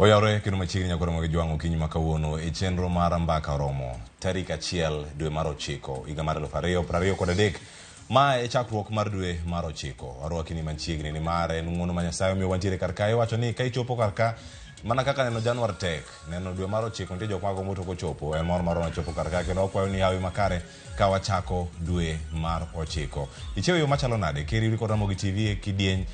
Oyawre kendo machiegni nyaka romo gi jwang' okinyi ma kawuono e chenro mar Mbaka Oromo tarik 1 dwe mar 9 higa mar 2023. Ma e chakruok mar dwe mar 9. Warwaki ni machiegni ni mar en ng'uono ma Nyasaye omiyo wantiere kar ka. Iwacho ni ka ichopo kar ka mana kaka neno Januar tek, neno dwe mar 9 nitie jok ma gombo to kochopo en mor marwa chopo kar ka kendo wakwayo ni hawi makare ka wachako dwe mar 9. Ichiewo yo machalo nade? Keri kod Ramogi TV e kidieny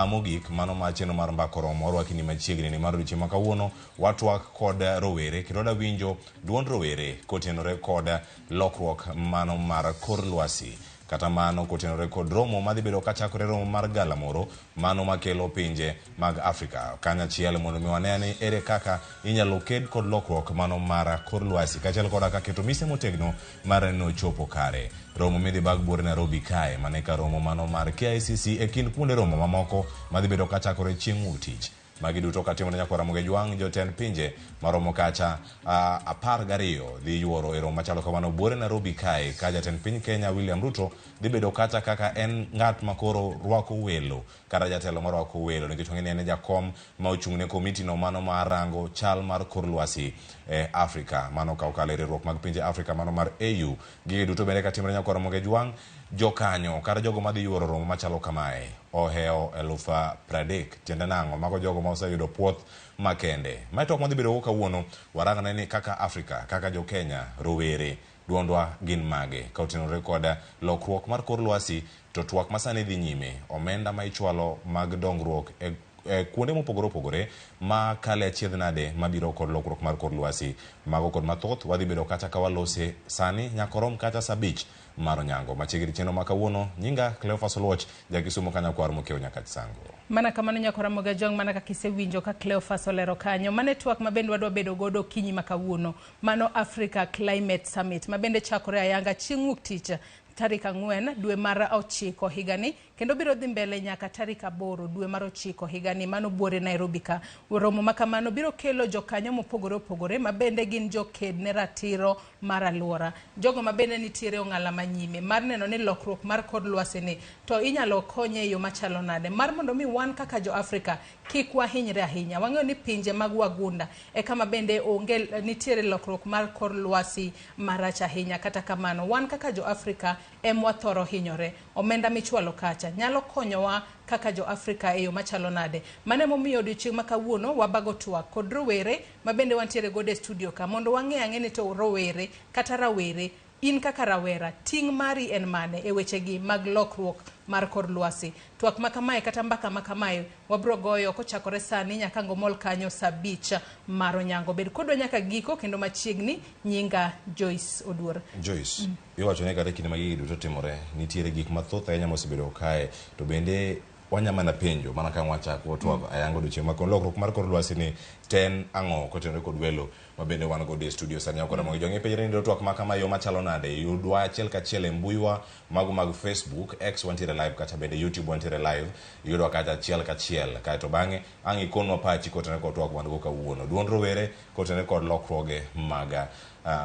mogik mano ma chenro mar Mbaka Oromo. Warwaki ni machiegni ni mar odiochieng' ma kawuono watwak kod rowere kendo wadwa winjo duond rowere kotenore kod lokruok mano mar kor lwasi. Kata mano kotenore kod romo madhi bedo kachakore romo mar galamoro mano makelo pinje mag Afrika kanyachiel mondo mi wane ni ere kaka inyalo ked kod lokruok mano mar kor lwasi kaachiel koda ka keto mise motegno mar neno chopo kare. Romo midhi bag buore Nairobi kae mane ka romo mano mar KICC e kind kuonde romo mamoko madhi bedo kachakore chieng' wuok tich. Magi duto katimore nyakwar Ramogi Jwang' jotend pinje maromo kacha 12 dhi yuoro e romo machalo kamano buore Nairobi kae ka jatend piny Kenya William Ruto dhi bedo kacha kaka en ng'at makoro rwako welo kata jatelo marwako welo nikech wang'e ni en e jakom ma ochung' ne komiti no mano mar rango chal mar kor lwasi e Afrika mano ka okalo e riwruok mag pinje Afrika mano mar AU. Gigi duto bende katimore nyakwar Ramogi Jwang' jokanyo kata jogo madhi yuoro romo machalo kamae ohewo 30,000 tiende nang'o mago jogo ma oseyudo puoth makende. Mae twak madhi bedo go kawuono warangne ni kaka Afrika kaka jo Kenya rowere duondwa gin mage ka otenore kod lokruok mar kor lwasi to twak masani dhi nyime omenda ma ichwalo mag dongruok e kuonde mopogore opogore ma kale achiedh nade mabiro kod lokruok mar kor lwasi. Mago kod mathoth wadhi bedo kacha ka walose sani nyaka orom kata saa 5 mar onyango. Machiegni chenro ma kawuono nyinga Cleophas Oluoch ja Kisumo kanyakwar mokiewo Nyakach Sango. Mana kamano nyakwar Ramogi Ajwang' mana kaka isewinjo ka Cleophas olero kanyo. Mano e twak ma bende wadwa bedo godo okinyi ma kawuono. Mano Africa Climate Summit ma bende chakore ayanga chieng' wuok tich tarik 4 dwe mar 9 higani kendo biro dhi mbele nyaka tarik 8 dwe mar 9 higani mano buore Nairobi ka. Romo ma kamano biro kelo jokanyo mopogore opogore ma bende gin joked ne ratiro mar aluora. Jogo ma bende nitiere ong'ala manyime mar neno ni lokruok mar kor lwasi ni to inyalo konye e yo machalo nade mar mondo mi wan kaka jo Afrika kik wahinyre ahinya. Wang'eyo ni pinje mag wagunda e kama bende onge nitiere lokruok mar kor lwasi marach ahinya. Kata kamano wan kaka jo Afrika em wathoro hinyore. Omenda michwalo kacha nyalo konyowa kaka jo Afrika e yo machalo nade. Mano emomiyo odiochieng' ma kawuono wabago twak kod rowere ma bende wantiere godo e studio ka mondo wang'e ang'e ni to rowere kata rawere in kaka rawera ting' mari en mane e wechegi mag lokruok mar kor lwasi. Twak ma kamae kata mbaka ma kamae wabro goyo kochakore sani nyaka ngomol kanyo saa 5 mar onyango. Bed kodwa nyaka giko kendo machiegni. Nyinga Joyce Oduor. Joyce, iwacho ni kata e kinde ma gigi duto timore nitiere gik mathoth ahinya mosebedo kae to bende wanya mana penjo mana ka wachako twak ayanga odiochieng' ma lokruok mar kor lwasi ni ten ang'o kotenore kod welo ma bende wan godo e studio sani ok Ramogi Jwang' ipenjre ni twak ma kama yo machalo nade yudwa achiel kachiel e mbuiwa mago mag Facebook, X wantiere live kacha bende YouTube wantiere live yudwa kacha achiel kachiel kaeto bang'e ang' ikonwa pachi kotenore kod twak wan go kawuono duond rowere kotenore kod lokruoge mag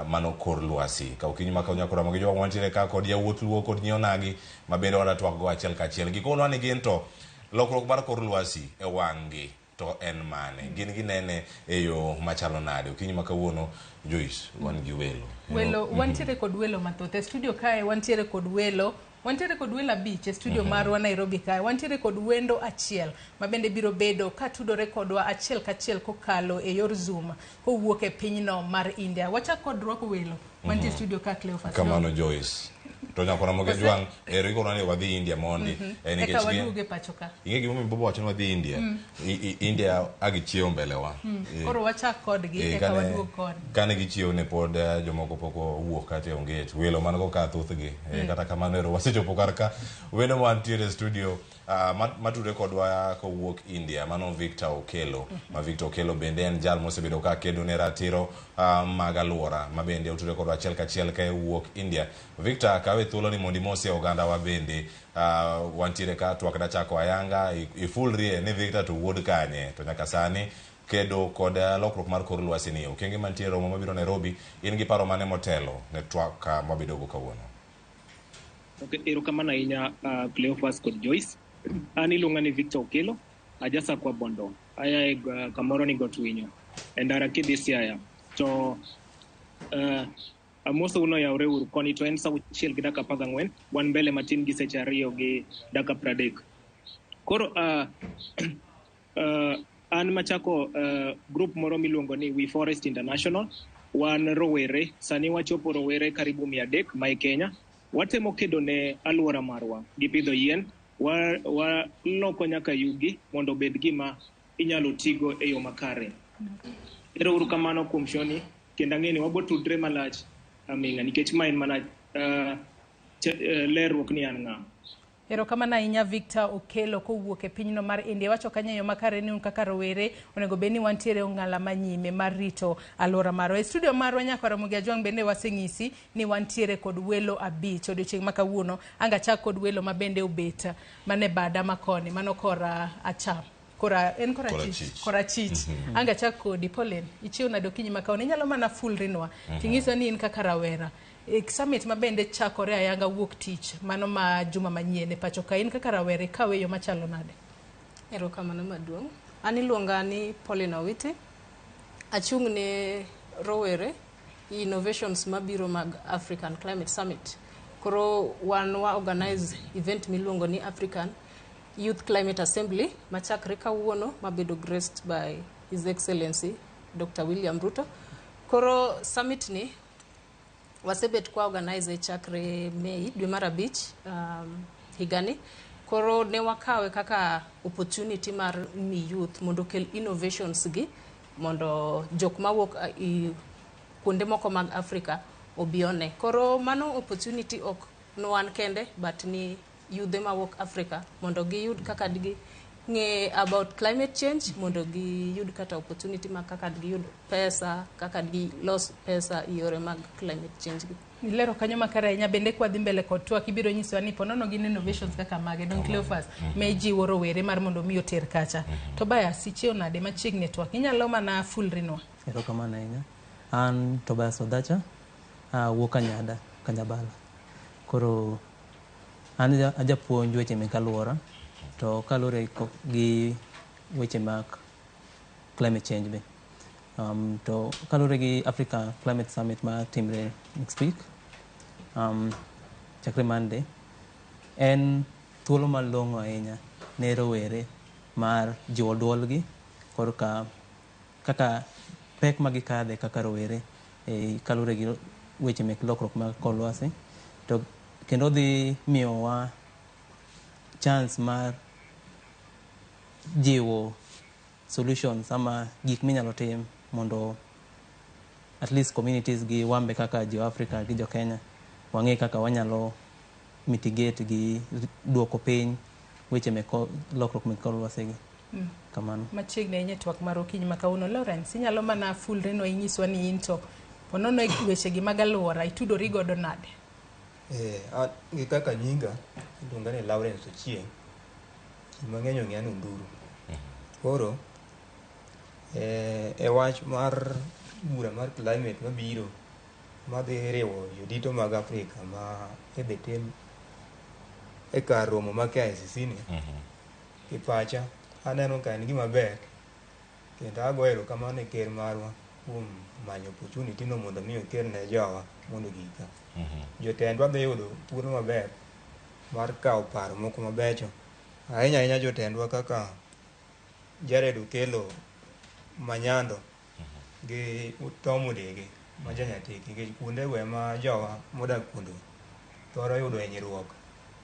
mano kor lwasi ka okinyi ma kawuono nyaka Ramogi Jwang' wantiere ka kod yawuot Luo kod nyi onagi ma bende wadwa twak go achiel kachiel gikonwa ni gin to lokruok mar kor lwasi e wang' gi to en mane gin ginene e yo machalo nade okinyi ma kawuono Joyce wan gi welo Welo wantiere kod welo mathoth e studio kae wantiere kod welo wantiere kod welo 5 e studio marwa Nairobi kae wantiere kod wendo achiel ma bende biro bedo katudore kodwa achiel kachiel kokalo e yor Zoom kowuok e pinyno mar India. Wachak kod rwako welo mantie e studio ka Cleophas. Kamano Joyce to nyaka Ramogi Jwang' ero ikonwa ni wadhi India mondi nikech Eka waduoge pacho ka. Ing'e gimomiyo Bobo wacho ni wadhi India India agichiewo mbele wa Koro wachak kodgi eka waduog koni. Kane gichiewo ne pod jomoko pok owuok kata e onget welo man go ka thothgi kata kamano ero wasechopo kar ka wendo mantiere e studio matudre kodwa kowuok India mano Victor Okello ma Victor Okello bende en jal mosebedo ka kedo ne ratiro mag aluora ma bende otudre kodwa achiel kachiel ka owuok India. Victor, kawe thuolo ni mondo imosie oganda wa bende wantiere ka twak dachako ayanga ifulrie ni Victor to wuod kanye to nyaka sani kedo kod lokruok mar kor lwasi ni okenge mantie romo mabiro Nairobi in gi paro mane motelo ne twak mwabedo go kawuono? Okay, erokamano ahinya Cleophas kod Joyce. An iluonga ni Victor Okello. Ajasakwa Bondo. Aya e kamoro ni Got Winyo. E ndara kidhi Siaya. To amosou noyawre uru koni to en sa 6:14 wan mbele matin gi seche 2:30. Koro an machako group moro miluongo ni We Forest International. Wan rowere, sani wachopo rowere karibu 300 ma e Kenya. Watemo kedo ne alwora marwa gi pidho yien, waloko nyaka yugi mondo obed gima inyalo tigo e yo makare. Ero uru kamano kuom shoni, kendo ang'e ni wabo tudre malach aming'a nikech ma en mana lerruok ni an ng'a. Erokamano ahinya Victor Okello kowuok e pinyno mar India. Wacho kanyo e yo makare ni un kaka rowere onego bed ni wantiere ong'ala manyime mar rito alwora marwa. E studio marwa nyaka Ramogi Ajwang' bende waseng'isi ni wantiere kod welo 5 odiochieng' ma kawuono. Anga chak kod welo ma bende obet mane bada makoni, mano kora acham. Kora, en kora chich. Kora chich. Anga chak kodi, Pauline, ichiew nade okinyi ma kawuono? Inyalo mana fulrinwa. Ting'iso ni in kaka rawera. Summit ma bende chakore ayanga wuok tich, mano ma juma manyien e pacho ka, in kaka rawera ikawe e yo machalo nade? Erokamano maduong'. An iluonga ni Pauline Owiti. Achung' ne rowere innovations mabiro mag African Climate Summit. Koro wan wa organize event miluongo ni African Youth Climate Assembly machakre kawuono mabedo graced by His Excellency Dr. William Ruto. Koro summit ni wasebet kwa organize chakre Mei dwe mar 5 higani. Koro ne wakawe kaka opportunity mar mi youth mondo okel innovations gi mondo jok mawuok kuonde moko mag Africa obi one. Koro mano opportunity ok nwan kende but ni yudhe mawuok Africa mondo giyud kaka digi ng'e about climate change, mondo giyud kata opportunity mag kaka giyud pesa, kaka gilos pesa e yore mag climate change gi. Ilero kanyo makare ahinya. Bende kwadhi mbele kod twak ibiro nyisowa ni ponono gin innovations kaka mage. Don Cleophas me jiwo rowere mar mondo mi oter kacha. Tobias, ichiew nade machiegni e twak? Inyalo mana fulrinwa. Erokamano ahinya. An Tobias Odhacha, awuok Kanyada, Kanyabala. Koro an ajapuonj weche mek alwora, to kaluwore gi weche mag climate change be. To kaluwore gi Africa Climate Summit ma timre next week, chakre Monday, en thuolo malong'o ahinya ne rowere mar jiwo duolgi korka kaka pek ma gikadhe kaka rowere kaluwore gi weche mek lokruok mag kor lwasi, to kendo dhi miyowa chance mar jiwo solutions ama gik minyalo tim mondo at least communities gi wambe kaka jo Africa gi jo Kenya wang'e kaka wanyalo mitigate gi duoko piny weche mek lokruok mek kor lwasi gi. Kamano. Machiegni ahinya e twak mar okinyi ma kawuono. Lawrence, inyalo mana fulrinwa inyiswa ni in to ponono e weche gi mag alwora itudori godo nade? An gi kaka nyinga iluonga ni Lawrence Ochieng'. Ji mang'eny ong'eya ni Onduru. Koro e wach mar bura mar climate mabiro madhi riwo jodito mag Afrika ma idhi tim e kar romo ma KICC ni, e pacha aneno ka en gima ber kendo ago erokamano ne ker marwa kuom manyo opportunity no mondo mi okel ne jowa mondo gika. Jotendwa dhi yudo thuolo maber mar kawo paro moko mabecho. Ahinya ahinya jotendwa kaka Jared Okello Manyando gi Tom Odege ma janyateki, nikech kuondego ema jowa modak kuondego thoro yudo hinyruok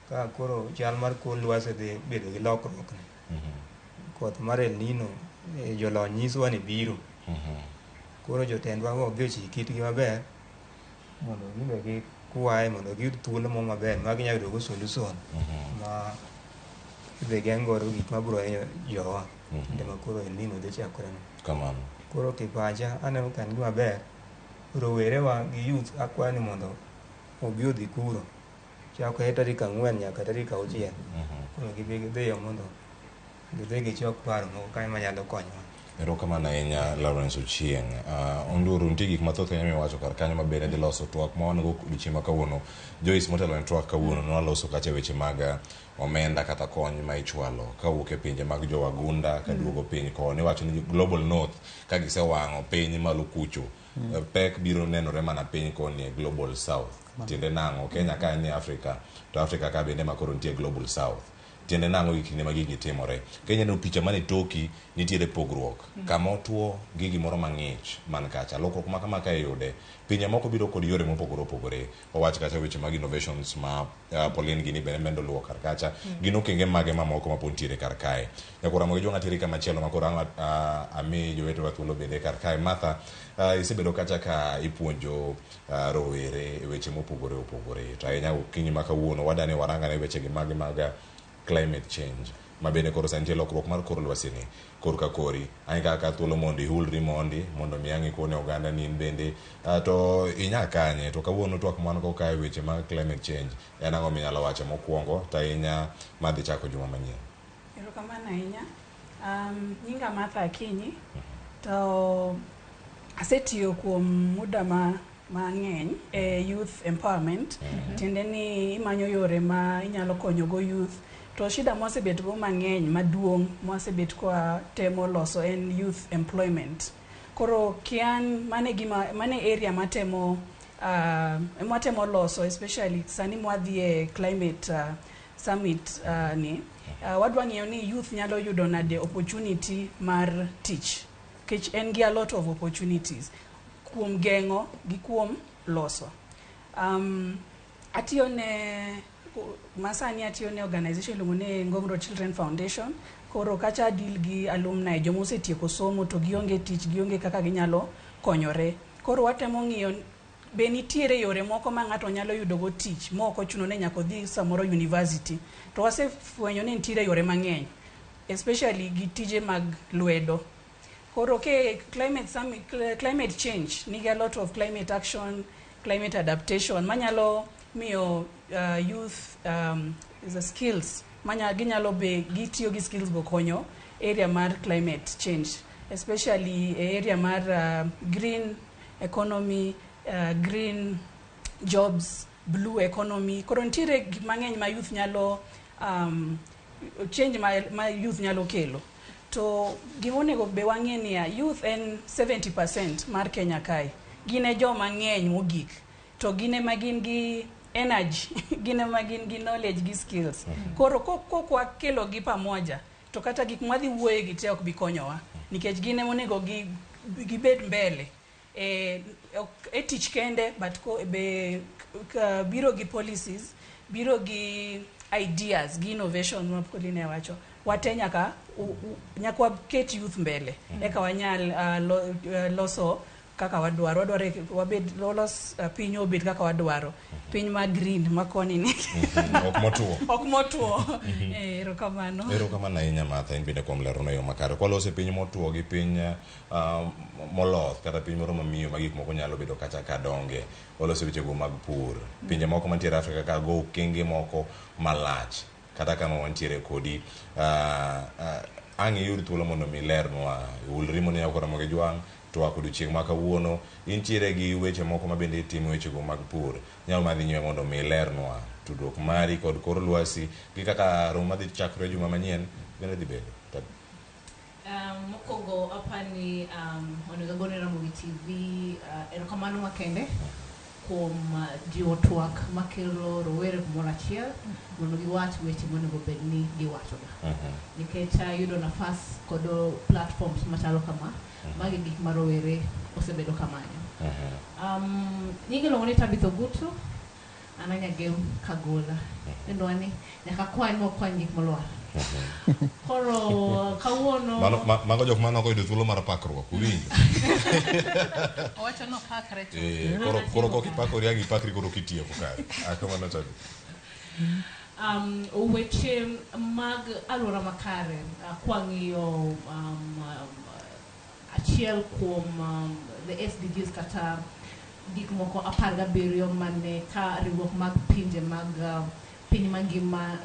ka koro chal mar kor lwasi dhi bedo gi lokruok ni. Koth mar El Nino jolony nyisowa ni biro. Koro jotendwa go dhi ochik itgi maber mondo gimbe gikwaye mondo giyud thuolo moro maber ma ginyalo yudo go solution ma idhi geng' godo gik mabiro hinyo jowa kinde ma koro El Nino dhi chakore no. Kamano. Koro kipacha aneno ka en gima ber. Rowerewa gi youth akwayo ni mondo obi odhi kuro chakre tarik 4 nyaka tarik 6. Koro gibi gidhiyo mondo gidhi gichok paro moko kanyo manyalo konyowa. Erokamano ahinya Lawrence Ochieng. Onduru, nitie gik mathoth ahinya miwacho kar kanyo ma bende dhi loso twak ma wan go odiochieng' ma kawuono. Joyce motelo ne twak kawuono nwaloso kacha weche mag omenda kata kony ma ichwalo kawuok e pinje mag jowagunda kaduogo piny koni. Iwacho ni Global North ka gisewang'o piny malo kucho, pek biro nenore mana piny koni e Global South. Tiende nang'o? Kenya ka en e Africa, to Africa ka bende ma koro nitie Global South. Tiende nang'o gi kinde ma gigi timore? Kenya neno picha mane toki nitiere pogruok. Kama otuo gi gimoro mang'ich man kacha. Lokruok ma kama ka iyude, pinje moko biro kod yore mopogore opogore. Wawach kacha weche mag innovations ma Pauline gini bende mendo luwo kar kacha. Gin okenge mage mamoko ma pod nitiere kar kae? Nyakwar Ramogi Jwang' ateri kamachielo ma koro ang' ami jowetewa thuolo bende kar kae. Martha, isebedo kacha ka ipuonjo rowere e weche mopogore opogore. To ahinya okinyi ma kawuono wadani warangane weche gi mage mag climate change ma bende koro sani nitie lokruok mar kor lwasi ni kor ka kori ang' kaka thuolo mondo ihulri mondi mondo mi ang' ikone oganda ni in bende to inya kanye to kawuono twak mwan go kae weche mag climate change en ang'o minyalo wacho mokwongo to ahinya madhi chako juma manyien. Erokamano ahinya. Nyinga Martha Akinyi to asetiyo kuom muda mang'eny e youth empowerment. Tiende ni imanyo yore ma inyalo konyogo youth. To shida mwasebet go mang'eny maduong' mwasebet kwa temo loso en youth employment. Koro kian mane gima mane area matemo mwatemo loso, especially sani mwadhi e climate summit ni wadwa ng'iyo ni youth nyalo yudo nade opportunity mar tich, nikech en gi a lot of opportunities kuom geng'o gi kuom loso. Atiyo ne masani atiyo ne organization iluongo ni Ngong Road Children Foundation. Koro kacha deal gi alumni joma osetieko somo to gionge tich, gionge kaka ginyalo konyore. Koro watemo ng'iyo be nitiere yore moko ma ng'ato nyalo yudo go tich ma ok ochuno ni nyaka odhi samoro university. To wasefwenyo ni nitiere yore mang'eny, especially gi tije mag lwedo. Koro ke climate summit, climate change nigi a lot of climate action, climate adaptation manyalo miyo youth the skills manya ginyalo be gitiyo gi skills go konyo area mar climate change, especially e area mar green economy, green jobs, blue economy. Koro nitiere gik mang'eny ma youth nyalo change ma youth nyalo kelo. To gima onego be wang'e niya, youth en 70% mar Kenya kae. Gin e joma ng'eny mogik. To gin ema gin gi energy, gin ema gin gi knowledge gi skills. Koro kok wakelo gi pamoja, to kata gik mwadhi wuoye gi te ok bi konyowa. Nikech gin ema onego gibed mbele. E tich kende, but ko, be biro gi policies, biro gi ideas, gi innovation ma Pauline wacho. Wate nyaka nyaka waket youth mbele. Eka wanyal loso kaka wadwaro. Wadwaro wabed lolos piny obed kaka wadwaro. Piny ma green ma koni ni. Ok motuo. Ok motuo. Erokamano. Erokamano ahinya Martha, in bende kuom lero yo makare. Kwaloso e piny motuo gi piny moloth kata piny moro mamiyo ma gik moko nyalo bedo kacha ka donge. Waloso wechego mag pur. Pinje moko mantiere Afrika ka go okenge moko malach kata kama wantiere kodi. Ang' iyud thuolo mondo mi ilernwa. Ulri mondo nyakwar Ramogi Jwang' twak odiochieng' ma kawuono. Intiere gi weche moko ma bende itimo wechego mag pur. Nyalo madhi nyime mondo mi ilernwa tudruok mari kod kor lwasi gi kaka romo madhi chakore juma manyien bende dhi bedo. Mokwongo apani onego agone Ramogi TV erokamano makende kuom jiwo twak makelo rowere kumoro achiel mondo giwach weche monego bed ni giwachoga. Nikech ayudo nafas kod platforms machalo kama, magi gik ma rowere osebedo kamanyo. Nyinga iluongo ni Tabitha Ogutu, an anyagem Kagola. Kendo ani nyaka kwany mokwany gik molwar. Koro kawuono Mago jok mane ok oyudo thuolo mar pakruok, uwinjo? Owacho ni opakre to. Koro kok ipakori ang' ipakri koro kitieko kare. Kamano Tabitha. Weche mag alwora makare kwang'iyo achiel kuom the SDGs kata gik moko 17 mane ka riwruok mag pinje mag piny mangima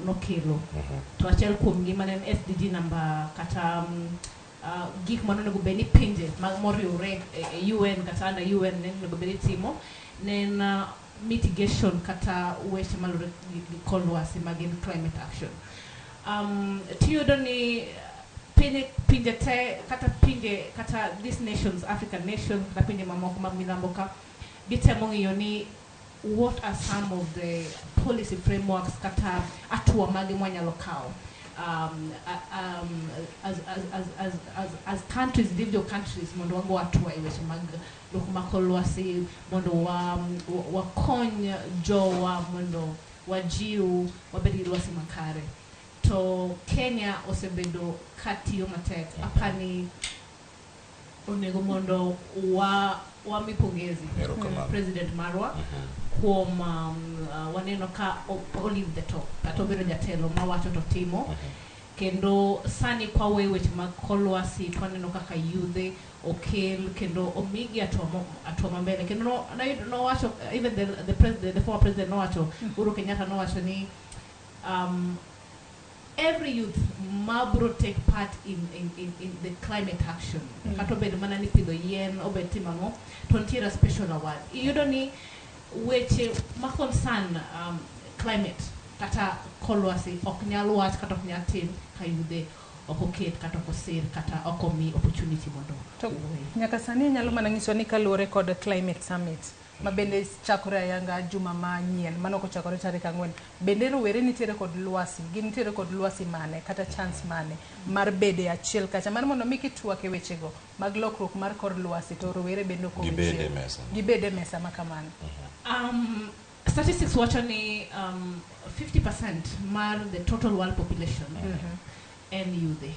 nokelo. To achiel kuom gi mane en SDG namba kata gik mane onego bed ni pinje mag moriwre e, e UN kata under UN ne onego bed ni timo ne en mitigation kata weche malure gi kor lwasi ma gin climate action. Tiyudo ni pinje te kata pinje kata these nations, African nations kata pinje mamoko mag milambo ka gitemo ng'iyo ni what are some of the policy frameworks kata hatua mage mwanyalo kawo as countries, individual countries, mondo wago hatua e weche mag loko mag kor lwasi, mondo wakony jowa, mondo wajiw wabed gi lwasi makare. To Kenya osebedo katiyo matek. Apani onego mondo wa wami pongezi Erokamano. President marwa kuom waneno ka o lead the talk kata obedo jatelo mawacho to timo. Kendo sani kwaweyo weche mag kor lwasi to waneno kaka yudhe okel kendo omigi hatua mambele. Kendo nowacho even the president, the former president nowacho, Uhuru Kenyatta nowacho ni every youth mabro take part in the climate action, kata obed mana ni pidho yien, obed timo ang'o, to nitiere a special award. Iyudo ni weche ma concern climate kata kor lwasi ok nyal wach kata ok nyal tim ka yudhe ok oket kata ok osir kata ok omi opportunity mondo To owuoye. nyaka sani inyalo mana nyiso ni kaluwore kod climate summit ma bende chakore ayanga juma manyien mano kochakore tarik 4, bende rowere nitiere kod lwasi, gin nitiere kod lwasi mane kata chance mane mar bede achiel kacha mar mondo mi kitwak e wechego mag lokruok mar kor lwasi to rowere bende ok owe Gibed e chien. mesa. Gibed e mesa ma kamano. Statistics wacho ni 50% mar the total world population en yudhe.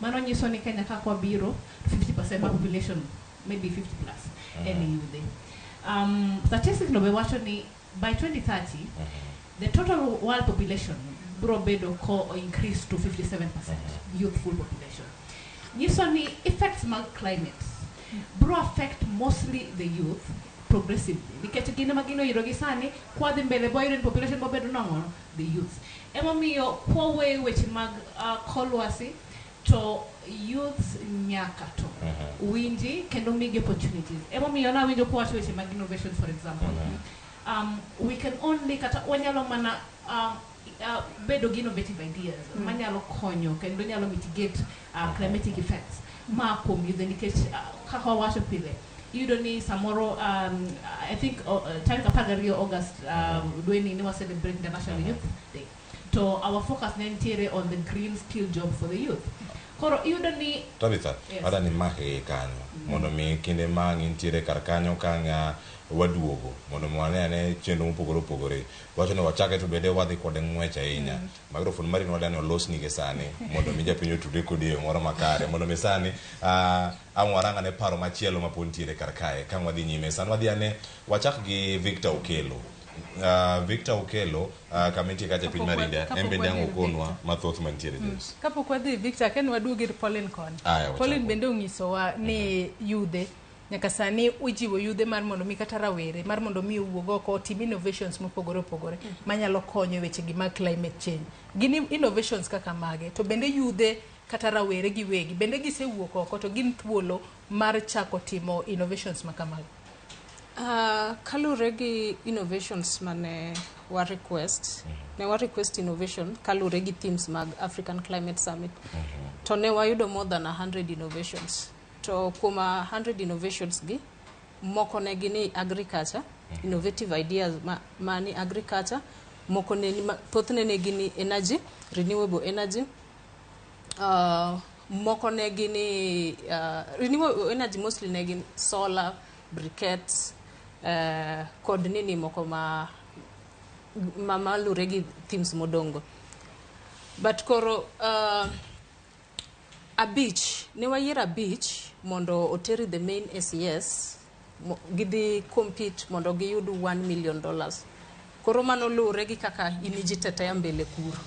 Mano nyiso ni Kenya ka kwabiro, 50% mar population, maybe 50 plus, en yudhe. Statistics no be wacho ni by 2030 the total world population bro bedo ko increase to 57% youthful population. Nyiso ni effects mag climate bro affect mostly the youth progressively, nikech gin ema gin oyudo gi sani kwadhi mbele boyudo ni population bobedo nang'o, the youth. Emomiyo kwaweyo weche mag kor lwasi to youths nyaka to winji kendo migi opportunities. Emomiyo nawinjo kowacho weche mag innovation, for example, we can only kata wanyalo mana bedo gi innovative ideas manyalo konyo kendo nyalo mitigate climatic effects ma kuom yudhe, nikech kaka wawacho pile, iyudo ni samoro I think tarik 12 August dweni ni wa celebrate International Youth Day, to our focus ne nitiere on the green skill job for the youth. Koro iyudo ni Tabitha, Yes. adwa ni mak gi kanyo mondo mi kinde ma ang' intiere kar kanyo ka ang' waduogo mondo mi wane ane chenro mopogore opogore. Wacho ni wachake to bende wadhi kode ng'wech ahinya. Microphone mari nwadwa ni olosni gi sani mondo mi japiny otudre kodi e yo moro makare mondo mi sani ang' warang ane paro machielo ma pod nitiere kar kae ka ang' wadhi nyime. Sani wadhi ane wachak gi Victor Okelo. Victor Okelo, kama entie kacha e piny mar India, en bende ang' okonwa mathoth mantiere James. Kapok wadhi Victor, akia waduog ir Pauline koni. Aya, wachako. Pauline bende onyisowa ni yudhe nyaka sani ijiwo yudhe mar mondo mi kata rawere mar mondo mi owuog oko otim innovations mopogore opogore manyalo konyo e weche gi mag climate change. Gin innovations kaka mage? To bende yudhe kata rawere giwegi bende gisewuok oko to gin thuolo mar chako timo innovations ma kamago? Kaluwore gi innovations mane wa request, ne wa request innovation kaluwore gi themes mag African Climate Summit, to ne wayudo more than 100 innovations. To kuom 100 innovations gi, moko ne gin ni agriculture, innovative ideas ma ni agriculture, moko ne ni thothne ne gin ni energy, renewable energy, moko ne gin ni renewable energy, mostly ne gin solar, briquettes, kod nini moko ma malure gi themes modongo. But koro abich ne wayiero abich mondo oteri the main ACS, gidhi compete mondo giyud $1 million. Koro mano luwre gi kaka in ijitetea mbele kuro.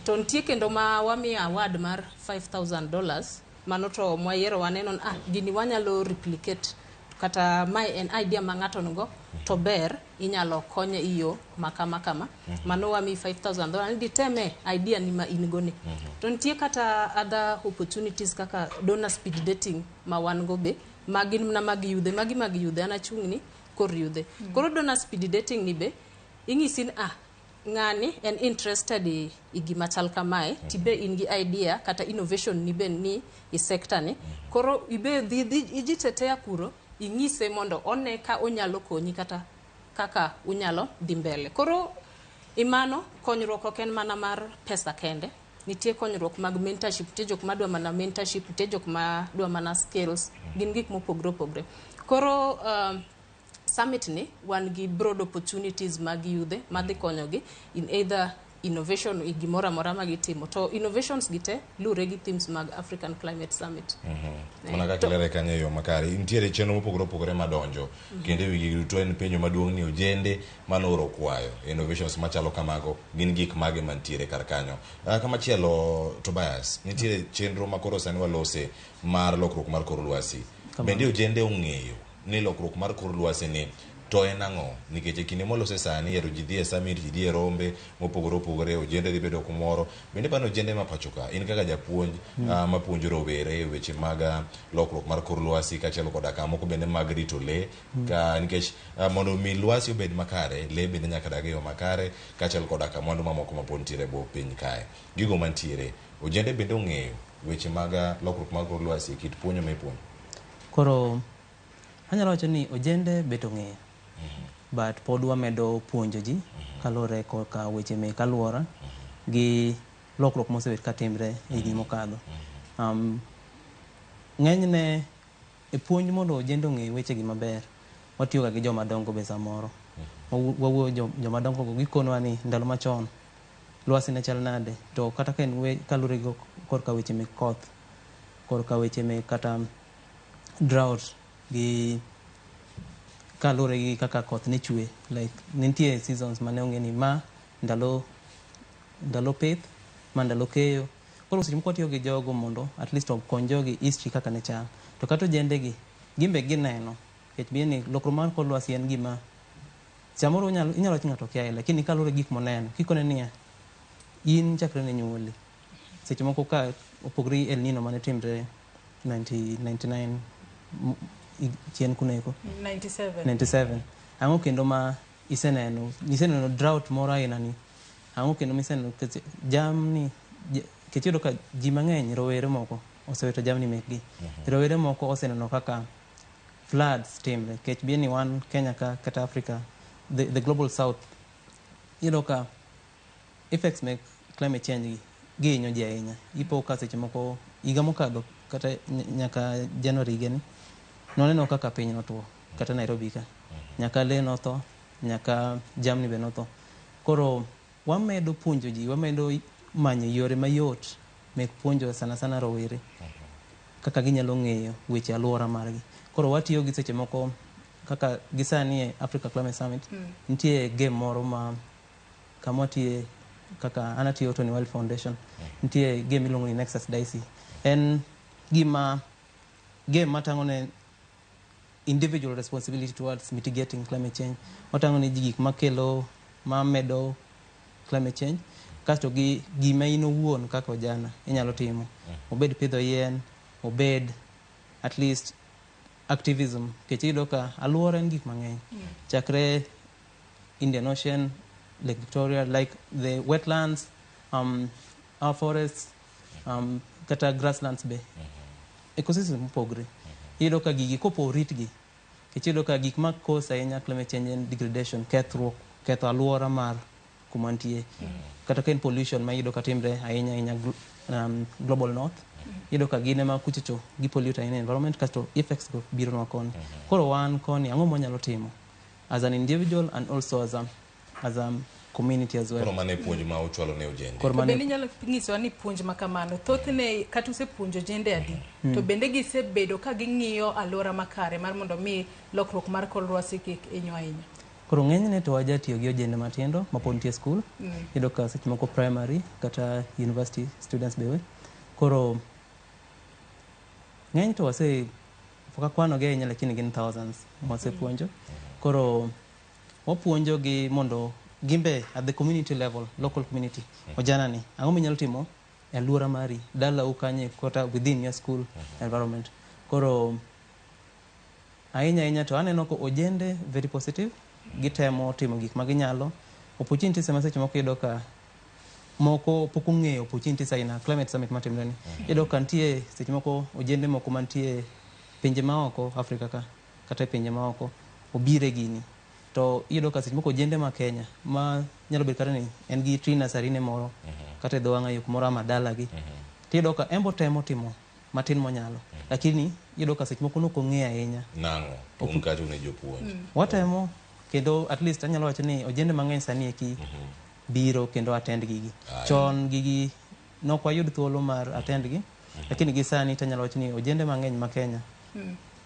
To nitie kendo ma wamiyo award mar $5000. Mano to mwayiero waneno ni gini wanyalo replicate, kata mae en idea ma ng'ato nigo. to ber inyalo konye e yo ma kama kama. Mano wamiyi $5,000 ni diteme idea ni ma in go ni. To nitie kata other opportunities kaka donor speed dating ma wan go be, ma gin mana mag yudhe, magi mag yudhe, an achung' ni kor yudhe. Koro donor speed dating ni be ing'isi ni ah, ng'ani en interested i gima chal kamae, tibe in gi idea kata innovation ni be ni i sector ni. Koro ibe dhi ijitetea kuro, ing'ise mondo one ka onyalo konyi kata kaka unyalo dhi mbele. Koro imano konyruok ok en mana mar pesa kende. Nitie konyruok mag mentorship, nitie jok madwa mana mentorship, nitie jok madwa mana skills, gin gik mopogre opogre. Koro summit ni wan gi broad opportunities mag yudhe madhi konyogi in either innovation i gimoro amora ma gitimo. To innovations gi te luwre gi themes mag African Climate Summit. Mana kaka ilere kanyo e yo makare, nitiere chenro mopogore opogore madonjo kendo e wi gigi duto en penjo maduong' ni ojende manooro kwayo innovations machalo kamago gin gik mage mantiere kar kanyo. Kamachielo Tobias, nitiere chenro ma koro sani walose mar lokruok mar kor lwasi. Bende ojende ong'eyo ni lokruok mar kor lwasi ni to en ang'o? Nikech e kinde mwalose sani ero ji dhi e summit, ji dhi e rombe mopogore opogore, ojende dhi bedo kumoro. Bende pano ojende ma pacho ka, in kaka japuonj mapuonjo rowere e weche mag lokruok mar kor lwasi kaachiel koda ka moko bende mag rito lee, ka nikech mondo mi lwasi obed makare, lee bende nyaka dag e yo makare kaachiel koda ka mwandu mamoko mapod nitiere e bwo piny kae. Gigo mantiere, ojende bende ong'eyo weche mag lokruok mar kor lwasi e kit puonjo ma ipuonjo? Koro anyalo wacho ni ojende bet ong'eyo, but pod wamedo puonjo ji kaluwore korka weche mek alwora gi lokruok mosebet katimre e higni mokadho. Ng'enyne e puonj mondo ojende ong'e wechegi maber, watiyoga gi joma dongo be samoro. Wawuoyo joma dongo go gikonwa ni ndalo machon lwasi ne chal nade, to kata ka en kaluwore gi korka weche mek koth, korka weche mek kata drought gi kaluwore gi kaka koth ne chwe, like nitie seasons mane ong'e ni ma ndalo ndalo pith, ma ndalo keyo. Koro seche moko watiyo gi jogo mondo at least okony jogi history kaka ne chal. To kata ojende gi, gin be gineno, nikech bien ni lokruok mar kor lwasi en gima samoro inyalo wacho ni ng'ato kia, lakini kaluwore gi gik moneno, kikone niya, in chakre ne nyuoli, seche moko ka opogore gi El Nino mane timre 1999 chien kuneko 97. 97, ang'o kendo ma iseneno? Iseneno drought moro aina ni? Ang'o kendo miseneno? Nikech jamni, nikech iyudo ka ji mang'eny, rowere moko osewito jamni mekgi, rowere moko oseneno kaka floods timre, nikech bien ni wan Kenya ka kata Africa, the global south, iyudo ka effects mek climate change gi gihinyo ji ahinya. Ipo ka seche moko higa mokadho kata nyaka January higani nwaneno kaka piny notwo kata Nairobi ka, nyaka lee notho, nyaka jamni be notho. Koro wamedo puonjo ji, wamedo manyo yore mayot mek puonjo sana sana rowere kaka ginyalo ng'eyo weche alwora margi. Koro watiyo gi seche moko kaka gisani e Africa Climate Summit, nitie game moro ma kama watiye kaka an atiyo Tony Wild Foundation, nitie game miluongo ni Nexus Dicey. En gima game matang'o ne individual responsibility towards mitigating climate change. Otang'o ne ji gik makelo mamedo climate change, kasto gi gima in owuon kaka ojana inyalo timo, obed pidho yien, obed at least activism, nikech iyudo ka alwora en gik mang'eny, chakre Indian Ocean, Lake Victoria, like the wetlands, our forests, kata grasslands be, ecosystem mopogre. Iyudo ka gigi kopo oritgi, nikech iyudo ka gik ma cause ahinya climate change en degradation, kethruok, ketho alwora mar kuma nitie, kata ka en pollution ma iyudo ka timre ahinya ahinya global north. Iyudo ka gin ema kuchocho gi pollute ahinya environment, kasto effects go bironwa koni. Koro wan koni ang'o mwanyalo timo as an individual and also as a community as well? Koro mano e puonj ma uchwalo ne ojende. Koro To mano bende inyalo nyisowa ni puonj ma kamano thothne kata usepuonjo ojende adi, to bende gisebedo ka ging'iyo alwora makare mar mondo mi lokruok mar kor lwasi kik hinyo ahinya? Koro ng'enyne to wajatiyo gi ojende matindo mapod nitie e skul. Iyudo ka seche moko primary kata university students be. Koro ng'eny to wase pok akwanogi ahinya, lakini gin thousands mwasepuonjo. Koro Wapuonjo gi mondo gimbe at the community level, local community, ojana ni ang'o minyalo timo e alwora mari, dalau kanye kata within your school environment. Koro ahinya ahinya to aneno ko ojende very positive, gitemo timo gik ma ginyalo. Opportunities ema seche moko iyudo ka moko pok ong'eyo opportunities aina climate summit matimre ni. Iyudo ka nitie seche moko ojende moko mantie pinje maoko Afrika ka kata e pinje maoko obire gini. To iyudo ka seche moko ojende ma Kenya ma nyalo bedo kata ni en gi tree nursery ne moro kata e dho wang'a yo kumoro ama dalagi. Tiyudo ka en bo temo timo matin monyalo. Lakini iyudo ka seche moko nok ong'eyo ahinya. Nang'o? To un kacha un e jopuonj. Watemo kendo at least anyalo wacho ni ojende mang'eny sani eki biro kendo attend gigi. Chon gigi nok wayud thuolo mar attend gi, lakini gi sani tanyalo wacho ni ojende mang'eny ma Kenya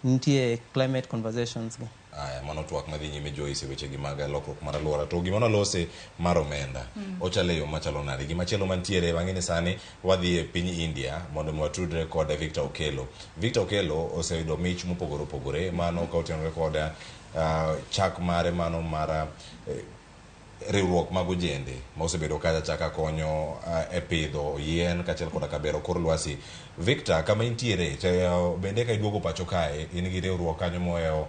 nitie climate conversations gi. Aya, mano twak madhi nyime Joyce e wechegi mag lokruok mar alwora. To gima nolose mar omenda, ochalo e yo machalo nade? Gimachielo mantiere, wang'e ni sani wadhi e piny India mondo mi watudre kod Victor Okello. Victor Okello oseyudo mich mopogore opogore, mano ka otenore kod chak mare mano mar riwruok mag ojende ma osebedo kacha chaka konyo e pidho yien kaachiel koda ka bero kor lwasi. Victor, kama intiere to bende ka iduogo pacho kae, in gi riwruok kanyo mohewo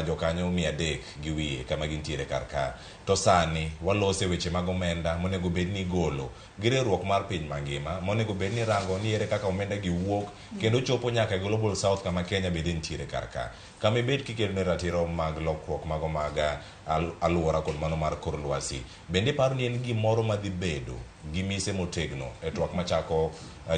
jokanyo 300 gi wiye kama gintiere kar ka. To sani walose weche mag omenda monego bed ni igolo gi riwruok mar piny mangima monego bed ni rango ni ere kaka omenda gi wuok kendo chopo nyaka e Global South kama Kenya bende nitiere kar ka. Kama ibet kikedo ne ratiro mag lokruok mago mag alwora kod mano mar kor lwasi. Bende iparo ni en gimoro madhi bedo gi mise motegno e twak machako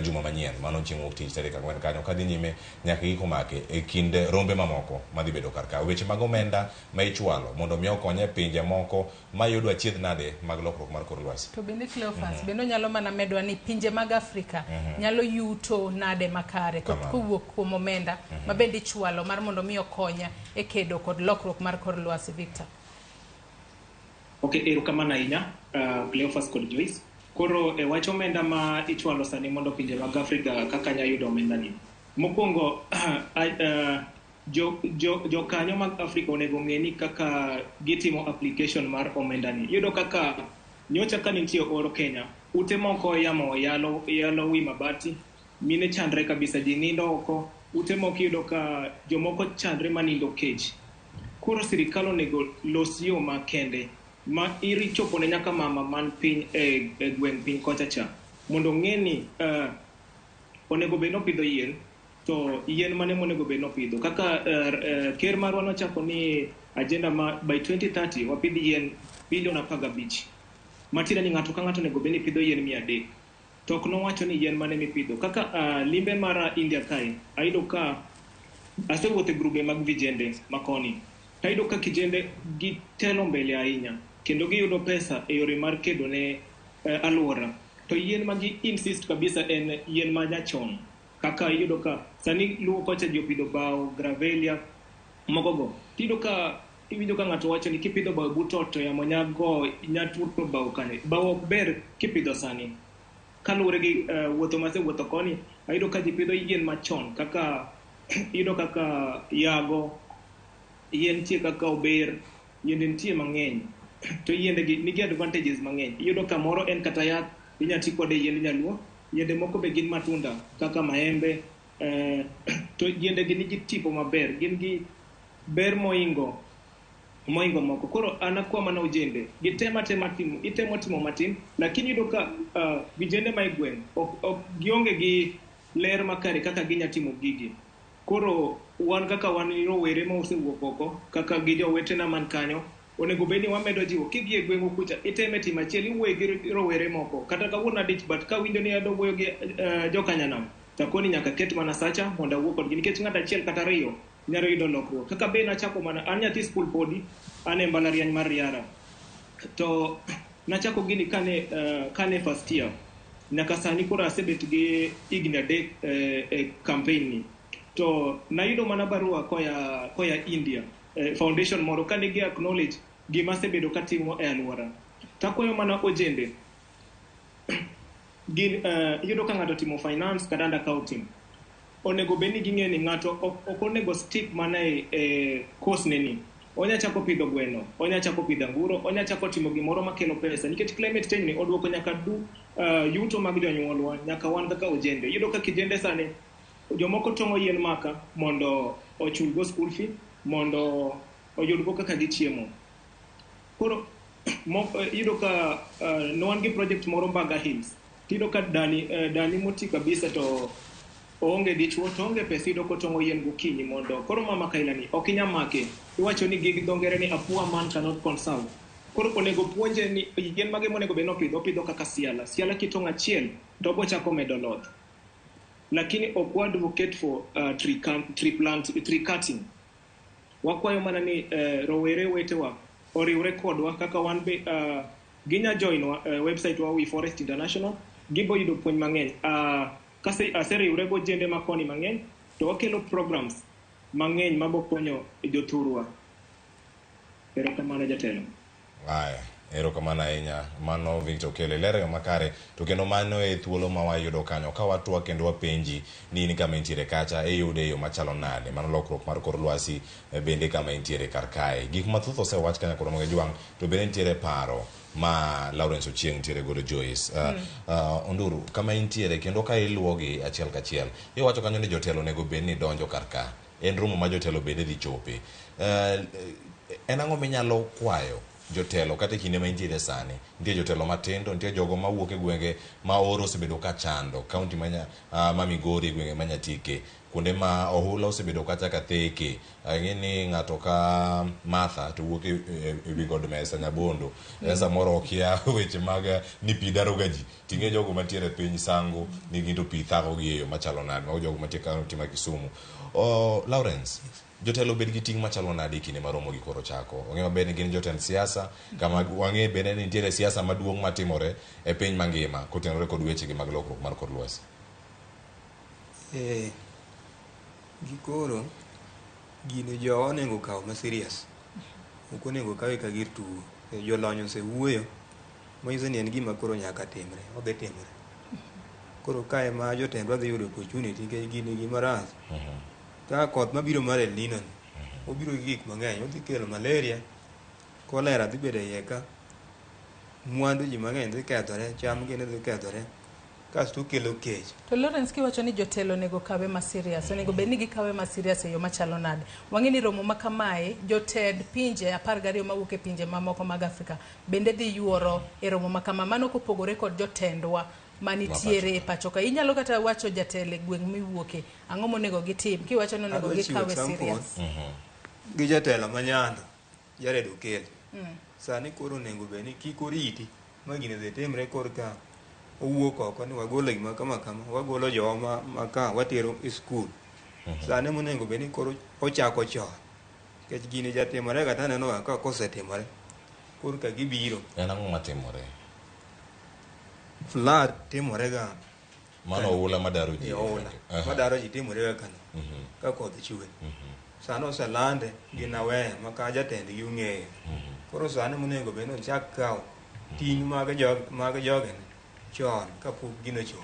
juma manyien mano chieng' wuok tich tarik 4 kanyo kadhi nyime nyaka giko make e kind rombe mamoko madhi bedo kar ka. Weche mag omenda ma ichwalo mondo mi okony e pinje moko mayudo achiedh nade mag lokruok mar kor lwasi. To bende Cleophas, bende onyalo mana medwa ni pinje mag Afrika nyalo yuto nade makare kowuok kuom omenda ma bende ichwalo mar mondo mi okonya e kedo kod lokruok mar kor lwasi, Victor. Okay, erokamano ahinya, Cleophas kod Joyce. Koro e wach omenda ma ichwalo sani mondo pinje mag Afrika kaka nya yudo omenda ni. Mokwongo, jokanyo mag Afrika onego ng'e ni kaka gitimo application mar omenda ni. Iyudo kaka nyocha ka nitie oro Kenya, ute moko yamo yalo wi mabati, mine chandre kabisa, ji nindo oko, ute moko iyudo ka jomoko chandre manindo kech. Koro sirikal onego los yo makende ma irichopo ne nyaka mama man piny e gweng' piny kocha cha mondo ong'e ni onego bed nopidho yien to yien mane monego bed nopidho kaka ker marwa nochako ni agenda ma by 2030 wapidh yien bilion 15 matiende ni ng'ato ka ng'ato onego bed ni pidho yien 300 to ok nowacho ni yien mane mipidho kaka limbe mara India kae ayudo ka asewuotho e grube mag vijende makoni tayudo ka kijende gitelo mbele ahinya kendo giyudo pesa e yore mar kedo ne alwora to yien ma gi insist kabisa en yien ma nyachon kaka iyudo ka sani luwo kocha ji opidho bao gravelia mogogo tiyudo ka iwinjo ka ng'ato wacho ni kipidho bao but ot to yamo nyago nyaturo bao kanyo bao ok ber kipidho sani kaluwore gi wuotho masewuotho koni ayudo ka ji pidho yien machon kaka iyudo kaka yago yien nitie kaka ober yiende nitie mang'eny to yiende gi nigi advantages mang'eny iyudo ka moro en kata yath inya ti kode yiend nyaluo yiende moko be gin matunda kaka maembe to yiende gi nigi tipo maber gin gi ber moingo moko koro an akwa mana ojende gitema tema timo itemo timo matin lakini iyudo ka vijende ma e gweng' ok gionge gi ler makare kaka ginya timo gigi koro wan kaka wan rowere ma osewuok oko kaka gi jowetena man kanyo onego bed ni wamedo jiwo kidhi e gweng'u kucha iteme timo achiel iwuoye gi rowere moko kata kawuono adich but kawinjo ni adwa wuoyo gi jokanyanam takoni nyaka ket mana sacha mondo awuo kodgi nikech ng'ato achiel kata ariyo nyalo yudo lokruok kaka be nachako mana an nyathi skul podi an e mbalariany mar Riara to nachako gini kane first year nyaka sani koro asebet gi higni 3 e campaign ni to nayudo mana barua koya India foundation moro kane gi acknowledge gima asebedo katimo e alwora takwayo mana ojende gin iyudo ka ng'ato timo finance kata under accounting onego bed ni ging'e ni ng'ato ok onego stick mana e course ne ni Onya chako pidho gweno, onya chako pidho anguro, onya chako timo gimoro makelo pesa nikech climate change ni oduoko nyaka du yuto mag jonyuolwa nyaka wan kaka ojende. Iyudo ka kijende sani jomoko tong'o yien maka mondo ochulgo school fee, mondo oyudgo kaka gichiemo. Koro iyudo ka ne wan gi project moro Mbaga Hills. Tiyudo ka dani moti kabisa to oonge dichuo to oonge pesa, iyudo kotong'o yien gokinyi mondo koro mama kaila ni ok inyal make. Iwacho ni gi dho ngere ni a poor man cannot conserve. Koro onego puonje ni yien mage monego bed ni opidho, opidho kaka siala. Siala kitong'o achiel to obo chako medo loth. Lakini ok wa advocate for tree cutting. Wakwayo mana ni rowere wetewa oriwre kodwa kaka wan be ginya join wa, website wa We Forest International, gibo yudo puonj mang'eny. Kase aseriwre gojende makoni mang'eny to wakelo programs mang'eny mabo konyo jothurwa. Erokamano jatelo. Aya, erokamano ahinya. Mano Victor Okello, ilero yo makare to kendo mano e thuolo ma wayudo kanyo ka watwa kendo wapenji ni in kama intiere kacha iyude e yo machalo nade. Mano lokruok mar kor lwasi bende kama intiere kar kae. Gik mathoth osewach kanyo kod Ramogi Jwang' to bende nitiere paro ma Lawrence Ochieng nitiere godo Joyce. Onduru, kama intiere kendo ka iluwogi achiel kachiel, iwacho kanyo ni jotelo onego bed ni donjo kar ka. En romo ma jotelo bende dhi chope. En ang'o minyalo kwayo jotelo kata e kinde ma intiere sani? Nitie jotelo matindo, nitie jogo mawuok e gwenge ma oro osebedo ka chando, kaunti ma Migori, gwenge ma Nyatike, kuonde ma ohula osebedo kacha ka theke. Ang'e ni ng'ato ka Martha to wuok e wi god mesa Nyabondo. En samoro okia weche mag ni pi daro ga ji. Ting'e jogo mantiere e piny Sango ni gin to pi thago gi e yo machalo nade. Mago jogo mantie kaunti ma Kisumu. Lawrence, jotelo bed gi ting' machalo nade e kinde ma romo gi koro chako? Ong'e maber ni gin jotend siasa, kama wang'e bende ni nitiere siasa maduong' matimore e piny mangima kotenore kod weche gi mag lokruok mar kor lwasi. Gikoro gini jowa onego kaw ma serious. Ok onego kawe ka gir tugo. Jolony osewuoyo manyiso ni en gima koro nyaka timre, odhi timore. Koro kae ma jotendwa dhi yudo opportunity nikech gini gima rach. Ka koth mabiro mar El Nino ni, obiro gi gik mang'eny, odhi kelo malaria, cholera dhi bedo e iye ka, mwandu ji mang'eny dhi kethore, cham gini dhi kethore, kasto okelo kech. To Lawrence, kiwacho ni jotelo onego kawe ma serious, onego bed ni gikawe ma serious e yo machalo nade? Wang'e ni romo ma kamae, jotend pinje 12 mawuok e pinje mamoko mag Afrika bende dhi yuoro e romo ma kama, mano kopogore kod jotendwa manitiere e pacho ka. Inyalo kata wacho jatelo e gweng' miwuoke, ang'o monego gitim? Kiwacho ni onego Adwa chiwo gikawe example serious. gi jatelo ma Nyando, Jared Okello. Sani koro onego bed ni kik oriti ma gini dhi timre korka owuok oko ni wagolo gima kama kama, wagolo jowa ma ka watero e skul. Sani monego bed ni koro ochako chon. Nikech gini jatimore ga taneno ga ka kosetimore korka gibiro. En ang'o matimore? Flood timore ga. Mano oula madaro ji. Oula madaro ji timore ga kano. Ka koth chwe. Sani oselande gi Naweya ma ka jatendgi ong'eyo. Koro sani monego bed ni ochak kawo ting' mag jogene chon kapok gino ochopo.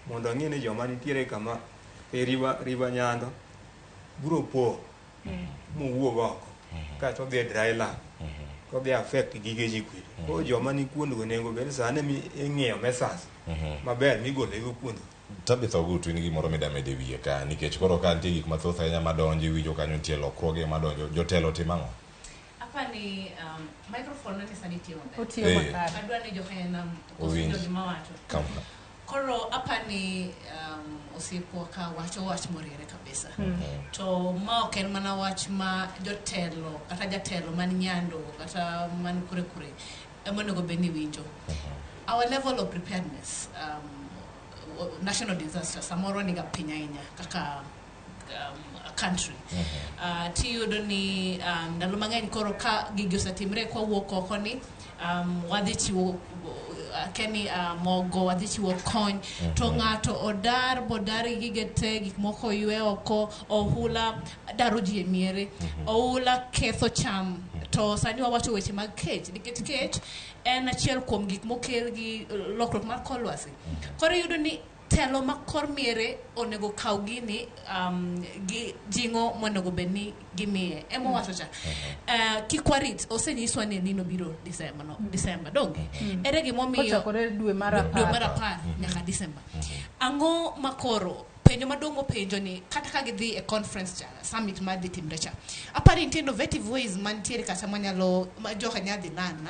Mondo ang'e ni joma nitiere kama e river Nyando biro po mowuog oko kaeto odhi e dry land to odhi affect gige ji kucho. Koro joma ni kuondgo onego bed ni sani ing'iyo measures maber migolo go kuondgo. Tabitha Ogutu, in gimoro mida medo e wiye ka nikech koro ka nitie gik mathoth ahinya madonjo, iwinjo kanyo nitie lokruoge madonjo, jotelo timo ang'o? Apani microphone nani sani tiyo maber. Otiyo makare. Adwa ni jokenya Owinj. owinjo gima wacho. Kama. Koro apani osiepwa ka wacho wach moriere kabisa. To ma ok en mana wach ma jotelo kata jatelo man Nyando kata man kure kure ema onego bed ni winjo. Our level of preparedness, national disaster samoro niga piny ahinya kaka a country. Tiyudo ni ndalo mang'eny koro ka gigi osetimre kwawuok oko ni wadhi chiwo keni mogo, wadhi chiwo kony to ng'ato odar bodar gi gige te, gik moko oywe oko, ohula daro ji e miere, ohula ketho cham. To sani wawacho weche mag kech nikech kech en achiel kuom gik mokel gi lokruok mar kor lwasi. Koro iyudo ni Telo ma kor miere onego kaw gini gi jing'o monego bed ni gimiye. Ema owacho cha. Kik warit, osenyiswa ni El Nino biro December, no, December, donge? Ere gimomiyo Kochakore dwe mar dwe mar apar. apar nyaka December. Ang'o ma koro penjo maduong' mopenjo ni kata ka gidhi e conference cha, summit ma dhi timre cha, apani nitie innovative ways mantiere kata manyalo ma joka nya dhi learn,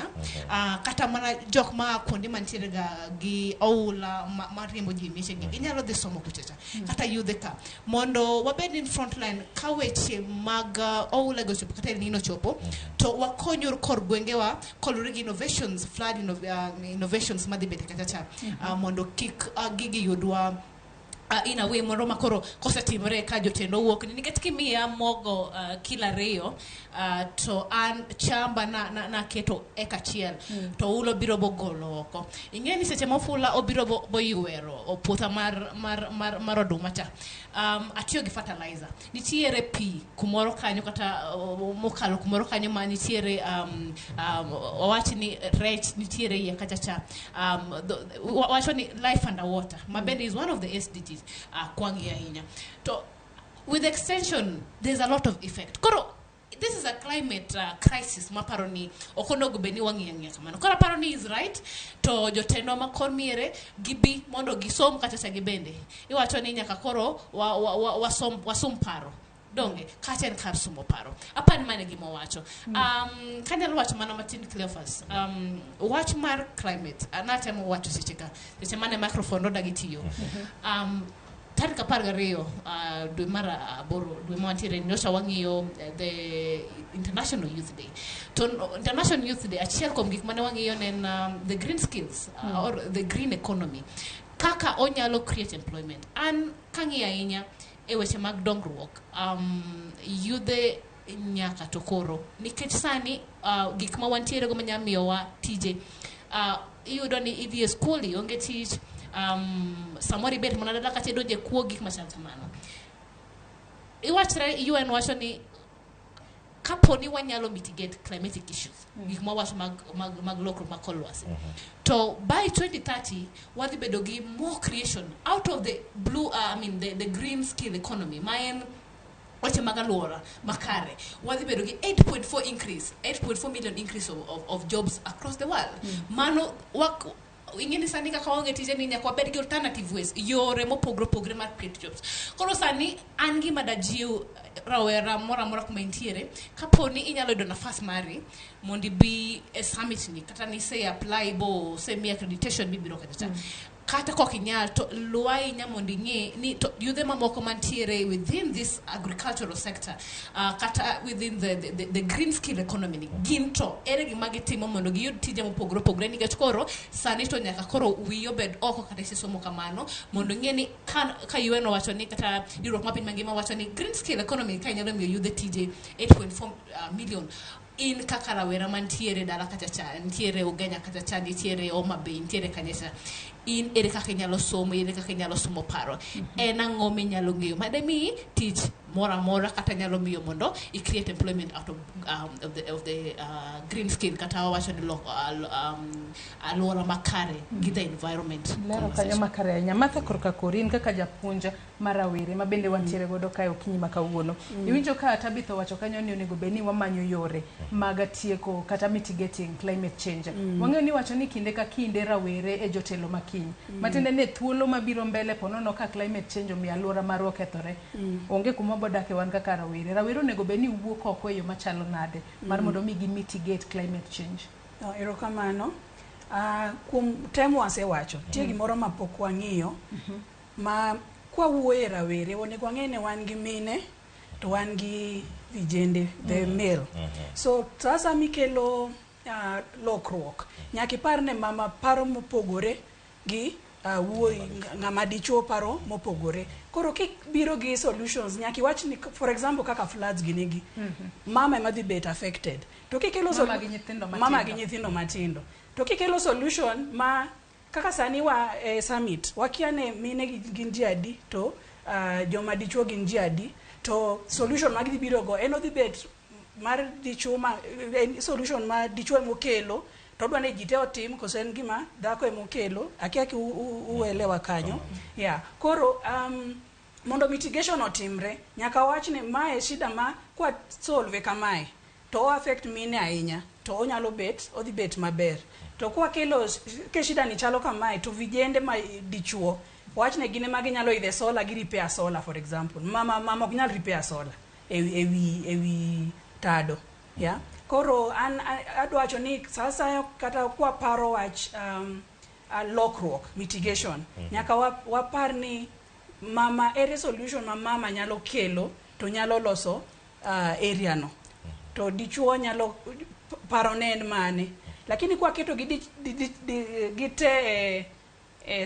kata mana jok ma kuonde mantiere ga gi oula ma riembo ji miechegi, ginyalo dhi somo kucha cha, kata yudhe ka mondo wabed in front line ka weche mag oula go ochopo kata El Nino ochopo, to wakonyur kor gwengewa koluwore gi innovations, flood innovations madhi bete kacha cha, mondo kik gigi yudwa in a way moro ma koro kosetimore ka jotend owuok ni nikech kimiya mogo kilo 2, to an chamba na, na, naketo eka achiel to ulo biro bogolo oko. Ing'e ni seche ma ofula obiro boywero puotha mar oduma cha, atiyo gi fertilizer, nitiere pi kumoro kanyo kata mokalo kumoro kanyo ma nitiere, wawach ni rech nitiere iye kacha cha, wacho ni life underwater ma bende is one of the SDGs, kwang'iyo ahinya to with extension there's a lot of effect. Koro this is a climate crisis maparo ni ok onego bed ni wang'iyo ang'iya kamano. Koro aparo ni is right to jotendwa ma kor miere gibi mondo gisom kata cha gibende iwacho ni nyaka koro wasom paro, donge kacha en kar somo paro. Apani mano e gima owacho. Kanyalo wacho mana matin, Cleophas, wach mar climate, natemo wacho seche ka seche mane microphone odagi tiyo, tarik 12 dwe mar aboro, dwe ma wantiere ni, nyocha wang'iyo the International Youth Day. To International Youth Day, achiel kuom gik mane wang'iyo ne en the green skills or the green economy kaka onyalo create employment. An kang'iyo ahinya e weche mag dongruok, yudhe nyaka to koro nikech sani gik ma wantiere go manyalo miyowa tije, iyudo ni idhi e skul ionge tich, samoro ibet mana dala kata idonje kuo, gik machal kamano. Iwachre UN wacho ni kapo ni wanyalo mitigate climatic issues, gik mwawacho mag lokruok mag kor lwasi, to by 2030 wadhi bedo gi more creation out of the blue, I mean the green skill economy ma en weche mag alwora makare, wadhi bedo gi 8.4 increase, 8.4 million increase of jobs across the world. Mano wak ing'e ni sani kaka waonge tije ni nyaka wabed gi alternative ways, yore mopogore opogore mar create jobs. Koro sani an gima dajiw rawera moro amora kuma intiere, kapo ni inyalo yudo nafas mari mondo ibi e summit ni, kata ni se apply bo osemiyi accreditation mibiro kacha cha, kata kok inyal to luw ahinya mondo ing'e ni to yudhe mamoko mantiere within this agricultural sector, kata within the green skill economy ni gin to ere gima gitimo mondo giyud tije mopogore opogore, nikech koro sani to nyaka koro wiyi obed oko kata isesomo kamano mondo ing'e ni ka UN owacho ni kata riwruok mar piny mangima wacho ni green skill economy ka inyalo miyo yudhe tije 8.4 million, in kaka rawera mantiere dala kacha cha, nitiere Ugenya kacha cha, nitiere Homa Bay, nitiere kanye cha, in ere kaka inyalo somo, ere kaka inyalo somo paro, en ang'o minyalo ng'eyo mademiyi tich moro amora kata nyalo miyo mondo i create employment out of the green skill, kata wawacho ni alwora makare gi the environment Lero kanyo makare ahinya. Martha, korka kori, in kaka japuonj mar rawere ma bende wantiere godo kae okinyi ma kawuono. Iwinjo ka Tabitha owacho kanyo ni onego bed ni wamanyo yore mag tieko kata mitigating climate change. Wang'eyo ni wacho ni kinde ka kinde rawere e jotelo makiny. Matiende ni thuolo mabiro mbele ponono ka climate change omiyo alwora marwa okethore. Onge kuma wabodake wan kaka rawere. Rawere onego bed ni wuok oko e yo machalo nade mar mondo mi gi mitigate climate change. No, erokamano. Kuom tem wasewacho, nitie gimoro ma pok wang'iyo ma kwawuoyo e rawere, onego wang'e ni wan gi mine to wan gi vijende, the male. So sasa mikelo lokruok, nyaka ipar ne mama paro mopogore gi wuoyi, ng'ama dichuo paro mopogore. Koro kibiro gi solutions, nyaka iwach ni, for example, kaka floods gini gi, mama ema dhi bet affected. To kikelo Mama gi nyithindo mama gi matindo. Nyithindo matindo. To kikelo solution ma kaka sani wa e summit, wakia ne mine gin ji adi to joma dichuo gin ji adi, to solution ma gidhi biro go en odhi bet mar dichuo, ma en solution ma dichuo emokelo. To odwa ni ji te otim koso en gima dhako emokelo, akia ki uelewa kanyo. Yeah. Koro mondo mitigation otimre, nyaka wach ni mae shida ma kwa solve kamae to o affect mine ahinya, to onyalo bet, odhi bet maber. To kwa kelo ke shida ni chalo kamae to vijende ma dichuo, wachne gin ema ginyalo idhe solar, gi repair solar for example. Mama ok nyal repair solar ewi tado. Yeah. Koro an adwa wacho ni sasa kata kwa paro wach lokruok, mitigation, nyaka wapar ni mama ere solution ma mama nyalo kelo to nyalo loso area no. To dichuo nyalo paro ne en mane. Lakini kwa keto gi te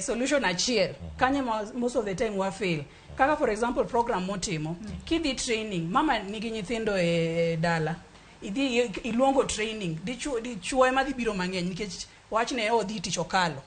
solution achiel, kanye most of the time wa fail. Kaka for example program motimo, kidhi training, mama nigi nyithindo e dala. Idhi iluongo training, dichuo ema dhi biro mang'eny nikech wachne odhi tich okalo.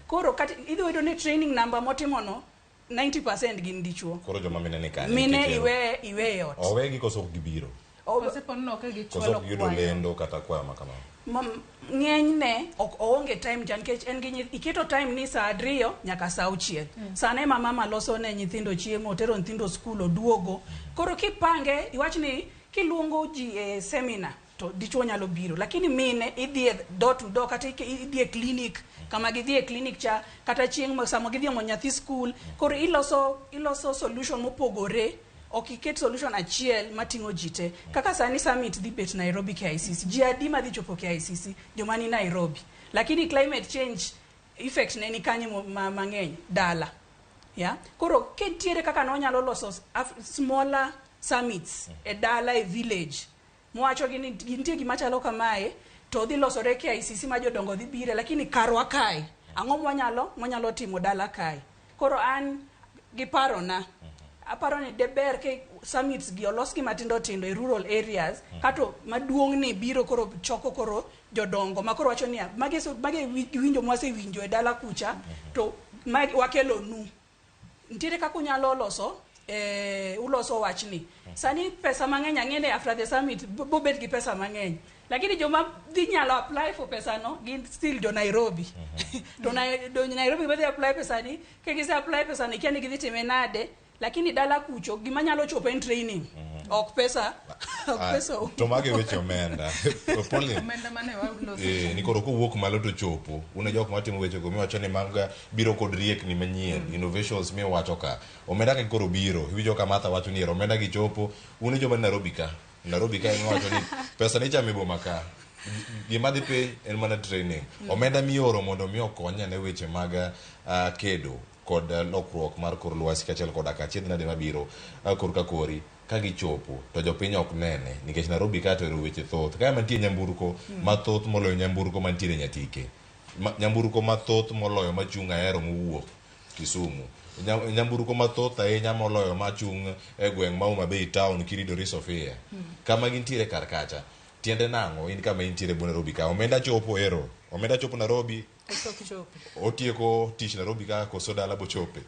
Koro kata idhi yudo ni training number motimo no 90% gin dichuo. Koro joma mine ni kanye? Mine iwe e ot. Owegi koso ok gibiro? Kose po nono ka gichwalo Koso ok giyudo kwayo. lendo kata kwayo ma kamano? Ng'enyne ok oonge time cha nikech en gi iketo time ni saa 7 nyaka saa 6. Sano ema mama loso ne nyithindo chiemo, otero nyithindo skul, oduogo. Koro kipange, iwach ni kiluongo ji e seminar to dichuo nyalo biro, lakini mine idhi e door to door kata idhi e clinic, kama gidhi e clinic cha kata chieng' sama gidhi omo nyathi skul. Koro iloso solution mopogore, ok iket solution achiel mating'o ji te. Kaka sani summit dhi bet Nairobi KICC, ji adi madhi chopo KICC? Joma ni Nairobi. Lakini climate change effect ne ni kanye mang'eny? Dala. Yeah? Koro kintiere kaka nonyalo loso smaller summits e dala, e village, mwacho gi ni nitie gima chalo kamae to dhi losore KICC ma jodongo dhi bire, lakini karwa kae ang'o mwanyalo timo dala kae. Koro an gi parona, aparo ni de ber ke summits gi olos gi matindo tindo e rural areas, kato maduong' ni biro koro choko koro jodongo ma koro wacho niya magi winjo mwasewinjo e dala kucha to magi wakelo nu. Nitiere kaka unyalo loso uloso wachni. Sani pesa mang'eny ang'e after the summit bobet gi pesa mang'eny, lakini joma dhi nyalo apply for pesa no gin still jo Nairobi. To do Nairobi madhi apply pesa ni, ka gise apply pesa ni kia ni gidhi time nade, lakini dala kucho gima nyalo chopo en training, ok pesa, ok pesa. To mage weche omenda. Pauline, Omenda mane waloso. Ni koro kowuok malo to chopo. Un e jok matimo weche go miwacho ni maga biro kod riekni manyien, innovations miwacho ka. Omenda ka koro biro, iwinjo ka Martha wacho ni ero omenda gi chopo, un e joma ni Nairobi ka. Nairobi ka emiwacho ni pesa ni ichamo e boma ka. Gima dhi piny en mana training. Omenda mioro mondo mi okony ane weche mag kedo kod lokruok mar kor lwasi kaachiel koda ka achiedh nade mabiro kor ka kori ka gichopo to jopiny ok nene nikech Nairobi ka to ero weche thoth. Ka ema nitie nyamburko mathoth moloyo nyamburko mantiere Nyatike. Nyamburko mathoth moloyo machung' Ahero mowuok Kisumu. Nyamburko mathoth ahinya moloyo machung' e gweng' ma Homa Bay town kiridori Sofia. Kama gintiere kar kacha. Tiende nang'o in kama intiere bu Nairobi ka? Omenda chopo ero. Omenda chopo Nairobi. Otieko tich Nairobi ka koso dala bochope.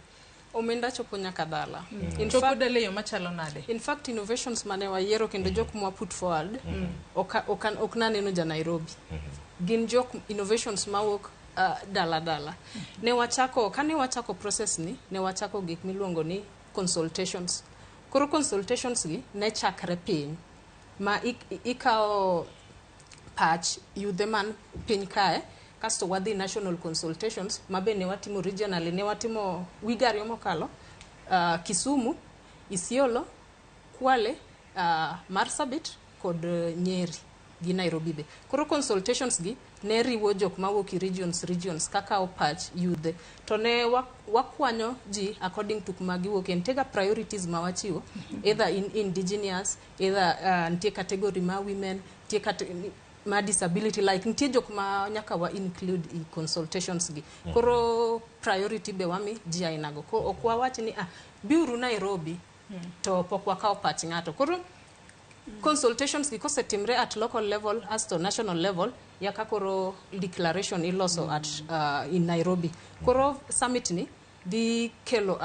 Omenda chopo nyaka dala. In Chopo fact, dala e yo machalo nade? In fact, innovations mane wayiero kendo jok mwa put forward, ok naneno ja Nairobi. Gin jok innovations mawuok dala dala. Ne wachako, kane wachako process ni, ne wachako gik miluongo ni consultations. Koro consultations gi ne chakre piny ma ikawo pach yudhe man piny kae, kasto wadhi national consultations ma be ne watimo regionally, ne watimo wiga 2 mokalo, Kisumu, Isiolo, Kwale, Marsabit kod Nyeri gi Nairobi be. Koro consultations gi ne riwo jok mawuok e regions kaka pach yudhe. To ne wakwanyo ji according to kuma giwuokie. Nitie ga priorities ma wachiwo, either in indigenous, either nitie category ma women, nitie ma disability, like nitie jok ma nyaka wa include e consultations gi. Koro priority be wami ji ainago. Ko ok wawach ni biuru Nairobi to pok wakawo pach ng'ato. Koro consultations gi kosetimre at local level as to national level, yaka koro declaration iloso at in Nairobi. Koro summit ni dhi kelo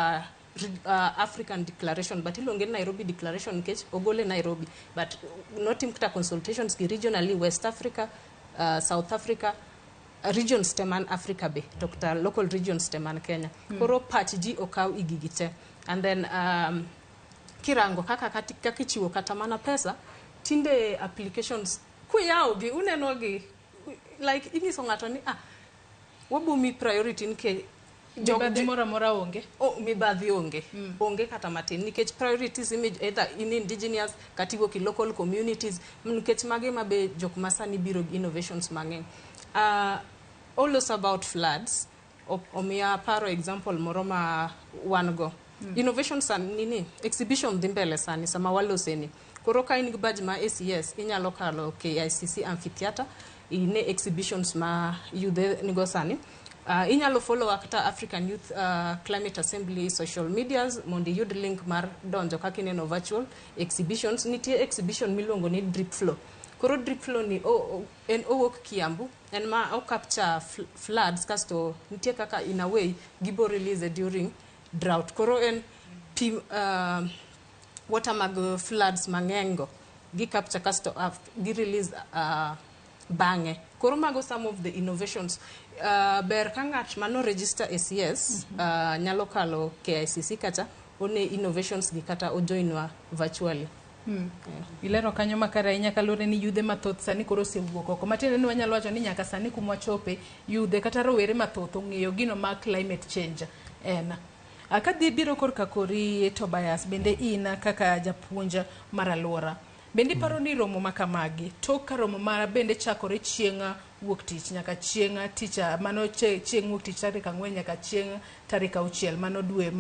African declaration, but iluonge ni Nairobi declaration nikech ogole Nairobi, but notim kata consultations gi regionally West Africa, South Africa, Regions te man Africa be to kata local regions te man Kenya. Koro pach ji okaw i gigi te. And then kirango kaka kaka ichiwo kata mana pesa, tinde applications kuyawo gi uneno gi like inyiso ng'ato ni ah, wabomi priority nikech Mibadhi moro amora onge. Oh, mibadhi onge. Onge kata matin nikech priorities image either in indigenous kata iwuok i local communities, nikech magi ma be jok ma sani biro gi innovations mang'eny. Also about floods, omiya paro example moro ma wan go. Innovation sani nini exhibition dhi mbele sani sama waloseni. Koro ka in gi badge ma ACS, inyalo kalo KICC Amphitheatre ine exhibitions ma yudhe nigo sani. Inyalo follow kata African Youth Climate Assembly social medias mondo iyud link mar donjo kaka ineno virtual exhibitions. Nitie exhibition miluongo ni Drip Flow. Koro Drip Flow ni en owuok Kiambu, en ma o capture floods, kasto nitie kaka in a way gibo release during drought. Koro en pi, water mag floods mang'eny go gi capture, kasto gi release bang'e. Koro mago some of the innovations. Ber ka ng'at mano register ACS nyalo kalo KICC kacha one innovations gi kata ojoinwa virtually. Ilero kanyo makare ahinya kaluwore ni yudhe mathoth sani koro osewuok oko. Matiende ni wanyalo wacho ni nyaka sani kuma wachope, yudhe kata rowere mathoth ong'eyo gino ma climate change en. Kadhi biro korka kori Tobias, bende in kaka japuonj mar alwora, bende iparo ni romo ma kamagi, tok ka romo ma bende chakore chieng' wuok tich nyaka chieng' tich, mano chieng' wuok tich tarik 4 nyaka chieng' tarik 6 mano dwe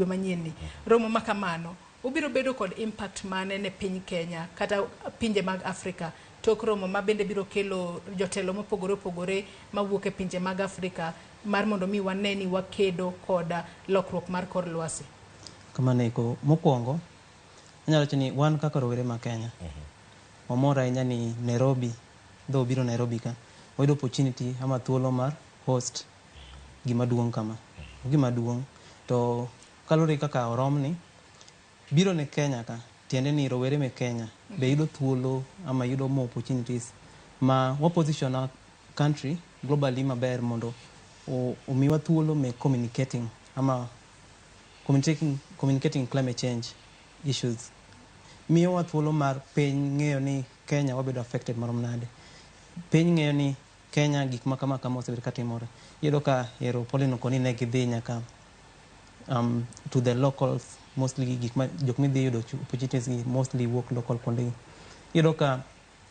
manyien ni, romo ma kamano obiro bedo kod impact mane ne piny Kenya kata pinje mag Afrika, tok romo ma bende biro kelo jotelo mopogore opogore mawuok e pinje mag Afrika mar mondo mi wane ni wakedo kod lokruok mar kor lwasi? Kamano eko, mokwongo anyalo wacho ni wan kaka rowere ma Kenya wamor ahinya ni Nairobi dho biro Nairobi ka wayudo opportunity ama thuolo mar host gima duong' kama. Gima duong' to kaluwore gi kaka oromni biro ne Kenya ka, tiende ni rowere me Kenya be yudo thuolo ama yudo more opportunities ma wa position our country globally maber mondo omiwa thuolo me communicating ama communicating climate change issues. Miyowa thuolo mar piny ng'eyo ni Kenya wabedo affected marom nade. Piny ng'eyo ni Kenya gik ma kama kama osebedo katimore. Iyudo ka ero Pauline okoni ne gidhi nyaka to the locals, mostly gik ma jok midhi yudo opportunities gi mostly wuok local kuonde gi. Iyudo ka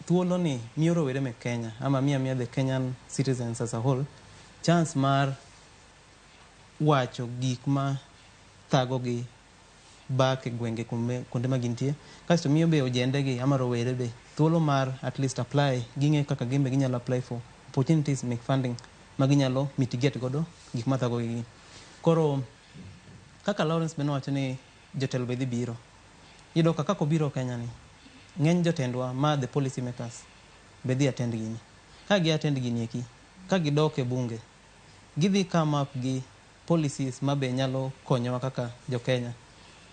thuolo ni miyo rowere me Kenya ama miyo amiya the Kenyan citizens as a whole chance mar wacho gik ma thago gi back e gwenge kuonde ma gintie, kasto miyo be ojende gi ama rowere be thuolo mar at least apply, ging'e kaka gin be ginyalo apply for opportunities make funding ma ginyalo mitigate godo gik mathago gi. Koro kaka Lawrence be nowacho ni jotelo be dhi biro, iyudo ka kaka obiro Kenya ni ng'eny jotendwa ma the policy makers be dhi attend gini. Ka gi attend gini eki, ka gidok e bunge, gidhi come up gi policies ma be nyalo konyowa kaka jo Kenya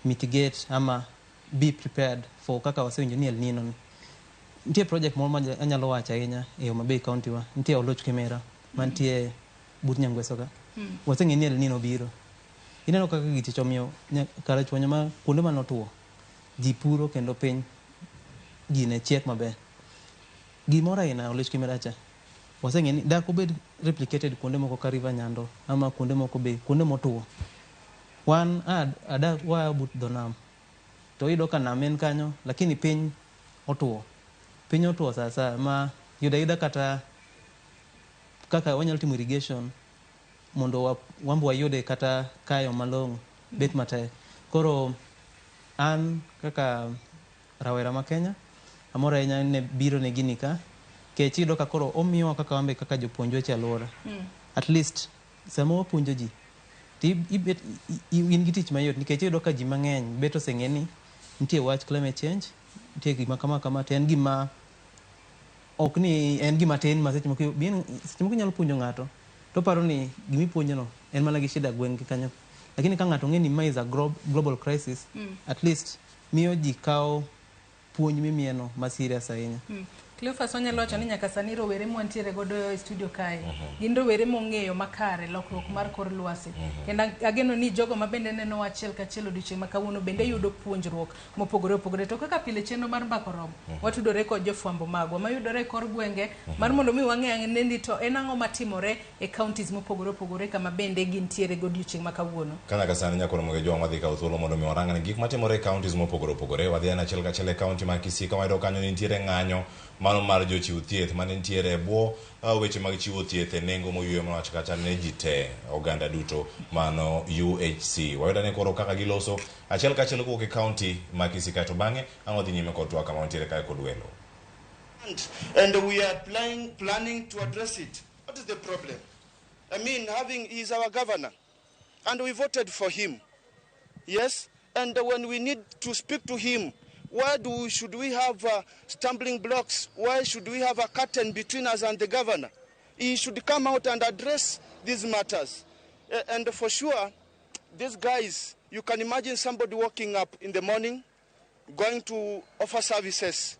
mitigate ama be prepared for kaka wasewinjo ni El Nino ni. Nitie project moro ma anyalo wacho ahinya e Homa Bay County wa, nitie Oluch Kimera mantie but Nyangweso ka. Waseng'e ni El Nino biro. Ineno kaka gichich omiyo Karachuonyo ma kuonde manotuo ji puro kendo piny gine chiek maber. Gimoro aina Oluch Kimera cha waseng'e ni dak obed replicated kuonde moko ka River Nyando ama kuonde moko be kuonde motuo. Wan adak waa but dho nam to iyudo ka nam en kanyo, lakini piny otuo. Piny otuo sa asaya ma yudo ayuda kata kaka wanyalo timo irrigation mondo wan be wayude kata kayo malong'o bet matek. Koro an kaka rawera ma Kenya amor ahinya ne biro ne gini ka, kech iyudo ka koro omiyowa kaka wan be kaka jopuonj weche alwora. At least sama wapuonjo ji to ibet in gi tich mayot, nikech iyudo ka ji mang'eny bet oseng'e ni nitie wach climate change, nitie gima kama kama, to en gima ok ni en gima tin ma seche moko bien, seche moko inyalo puonjo ng'ato to oparo ni gimipuonjo no en mana gi shida gweng' gi kanyo, lakini ka ng'ato ng'e ni ma is a global crisis, at least miyo ji kawo puonj mimiye no ma serious ahinya. Cleophas wanyalo wacho ni nyaka sani rowere mwantiere godo e studio kae gin rowere mong'eyo makare lokruok mar kor lwasi. Kendo ageno ni jogo ma bende nenowa achiel kachiel odiochieng' ma kawuono bende yudo puonjruok mopogore opogore. To kaka pile chenro mar Mbaka Oromo, watudore kod jofwambo magwa mayudore e kor gwenge mar mondo mi wang'e ane ni to en ang'o matimore e counties mopogore opogore kama bende gintiere godiochieng' ma kawuono. Ka nyaka sani nyakoro Ramogi Ojwang' wadhi kawo thuolo mondo mi warang ne gik matimore e counties mopogore opogore. Wadhi ane achiel kachiel e county ma Kisii kama wayudo kanyo ni nitiere ng'anyo mano mar jochiw thieth mane nitiere e bwo weche mag chiwo thieth e nengo moyueyo mawach kacha ne ji te oganda duto mano UHC. Wayudo ane koro kaka giloso achiel kachiel kowuok e county ma Kisii kaeto bang'e ang' wadhi nyime kod twak kama wantiere kae kod welo. And we are planning to address it. What is the problem? I mean, having, he is our governor, and we voted for him. Yes, and when we need to speak to him, why should we have stumbling blocks? Why should we have a curtain between us and the governor? He should come out and address these matters. And for sure, these guys, you can imagine somebody waking up in the morning, going to offer services.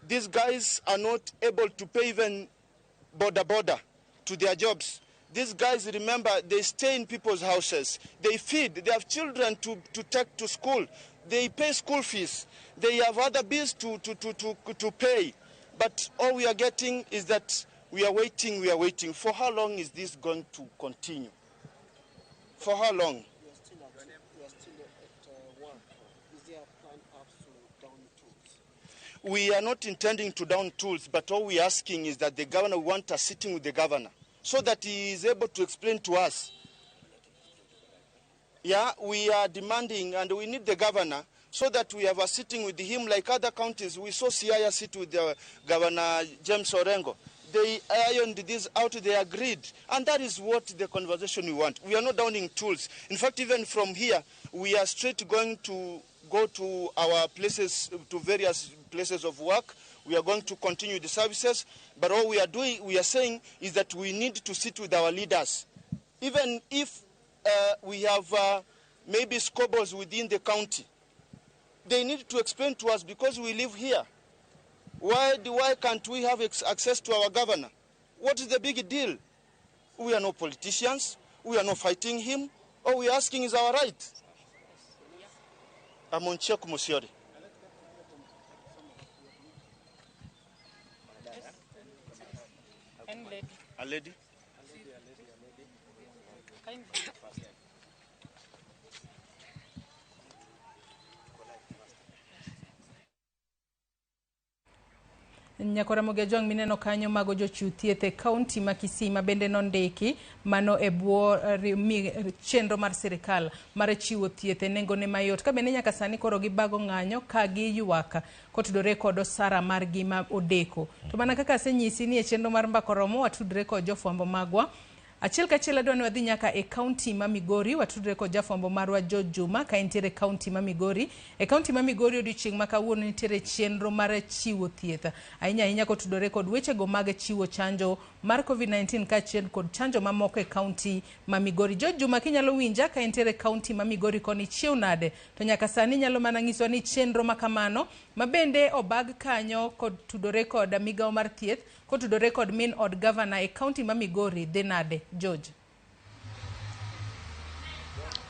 These guys are not able to pay even border to their jobs. These guys, remember, they stay in people's houses. They feed. They have children to take to school. They pay school fees. They have other bills to pay. But all we are getting is that we are waiting, we are waiting. For how long is this going to continue? For how long? We are still at work. Is there a plan perhaps to down tools? We are not intending to down tools, but all we are asking is that the governor, we want a sitting with the governor, so that he is able to explain to us. Yeah, we are demanding and we need the governor so that we have a sitting with him like other counties. We saw Siaya sit with the Governor James Orengo. They ironed this out, they agreed. And that is what the conversation we want. We are not downing tools. In fact, even from here, we are straight going to go to our places, to various places of work. We are going to continue the services, but all we are doing, we are saying, is that we need to sit with our leaders. Even if we have maybe squabbles within the county, they need to explain to us, because we live here. Why can't we have access to our governor? What is the big deal? We are no politicians. We are not fighting him. All we are asking is our right. Amonchek Musiori. A lady. Nyakora Ramogi Ojwang' mineno kanyo mago jochiw thieth e kaunti ma Kisii ma bende nondiki mano e bwo chenro mar sirikal mar chiwo thieth e nengone mayot. Ka bende nyaka sani koro gibago ng'anyo ka giywak kotudore kod osara margi ma odeko. To mana kaka asenyisi ni e chenro mar Mbaka Oromo watudre kod jofwambo magwa. Achiel kachiel adwa ni wadhi nyaka e kaunti ma Migori, watudre kod jafwambo marwa George Juma ka entiere kaunti ma Migori. E kaunti ma Migori odiochieng' ma kawuono nitiere chenro mar chiwo thieth ahinya ahinya kotudore kod wechego mag chiwo chanjo mar COVID-19 kaachiel kod chanjo mamoko e kaunti ma Migori. George Juma, kinyalo winja ka entiere kaunti ma Migori koni chiew nade? To nyaka sani nyalo mana nyiswa ni chenro ma kamano ma bende obag kanyo kod tudore kod migawo mar thieth kotudore kod min od gavana e kaunti ma Migori dhi nade? George.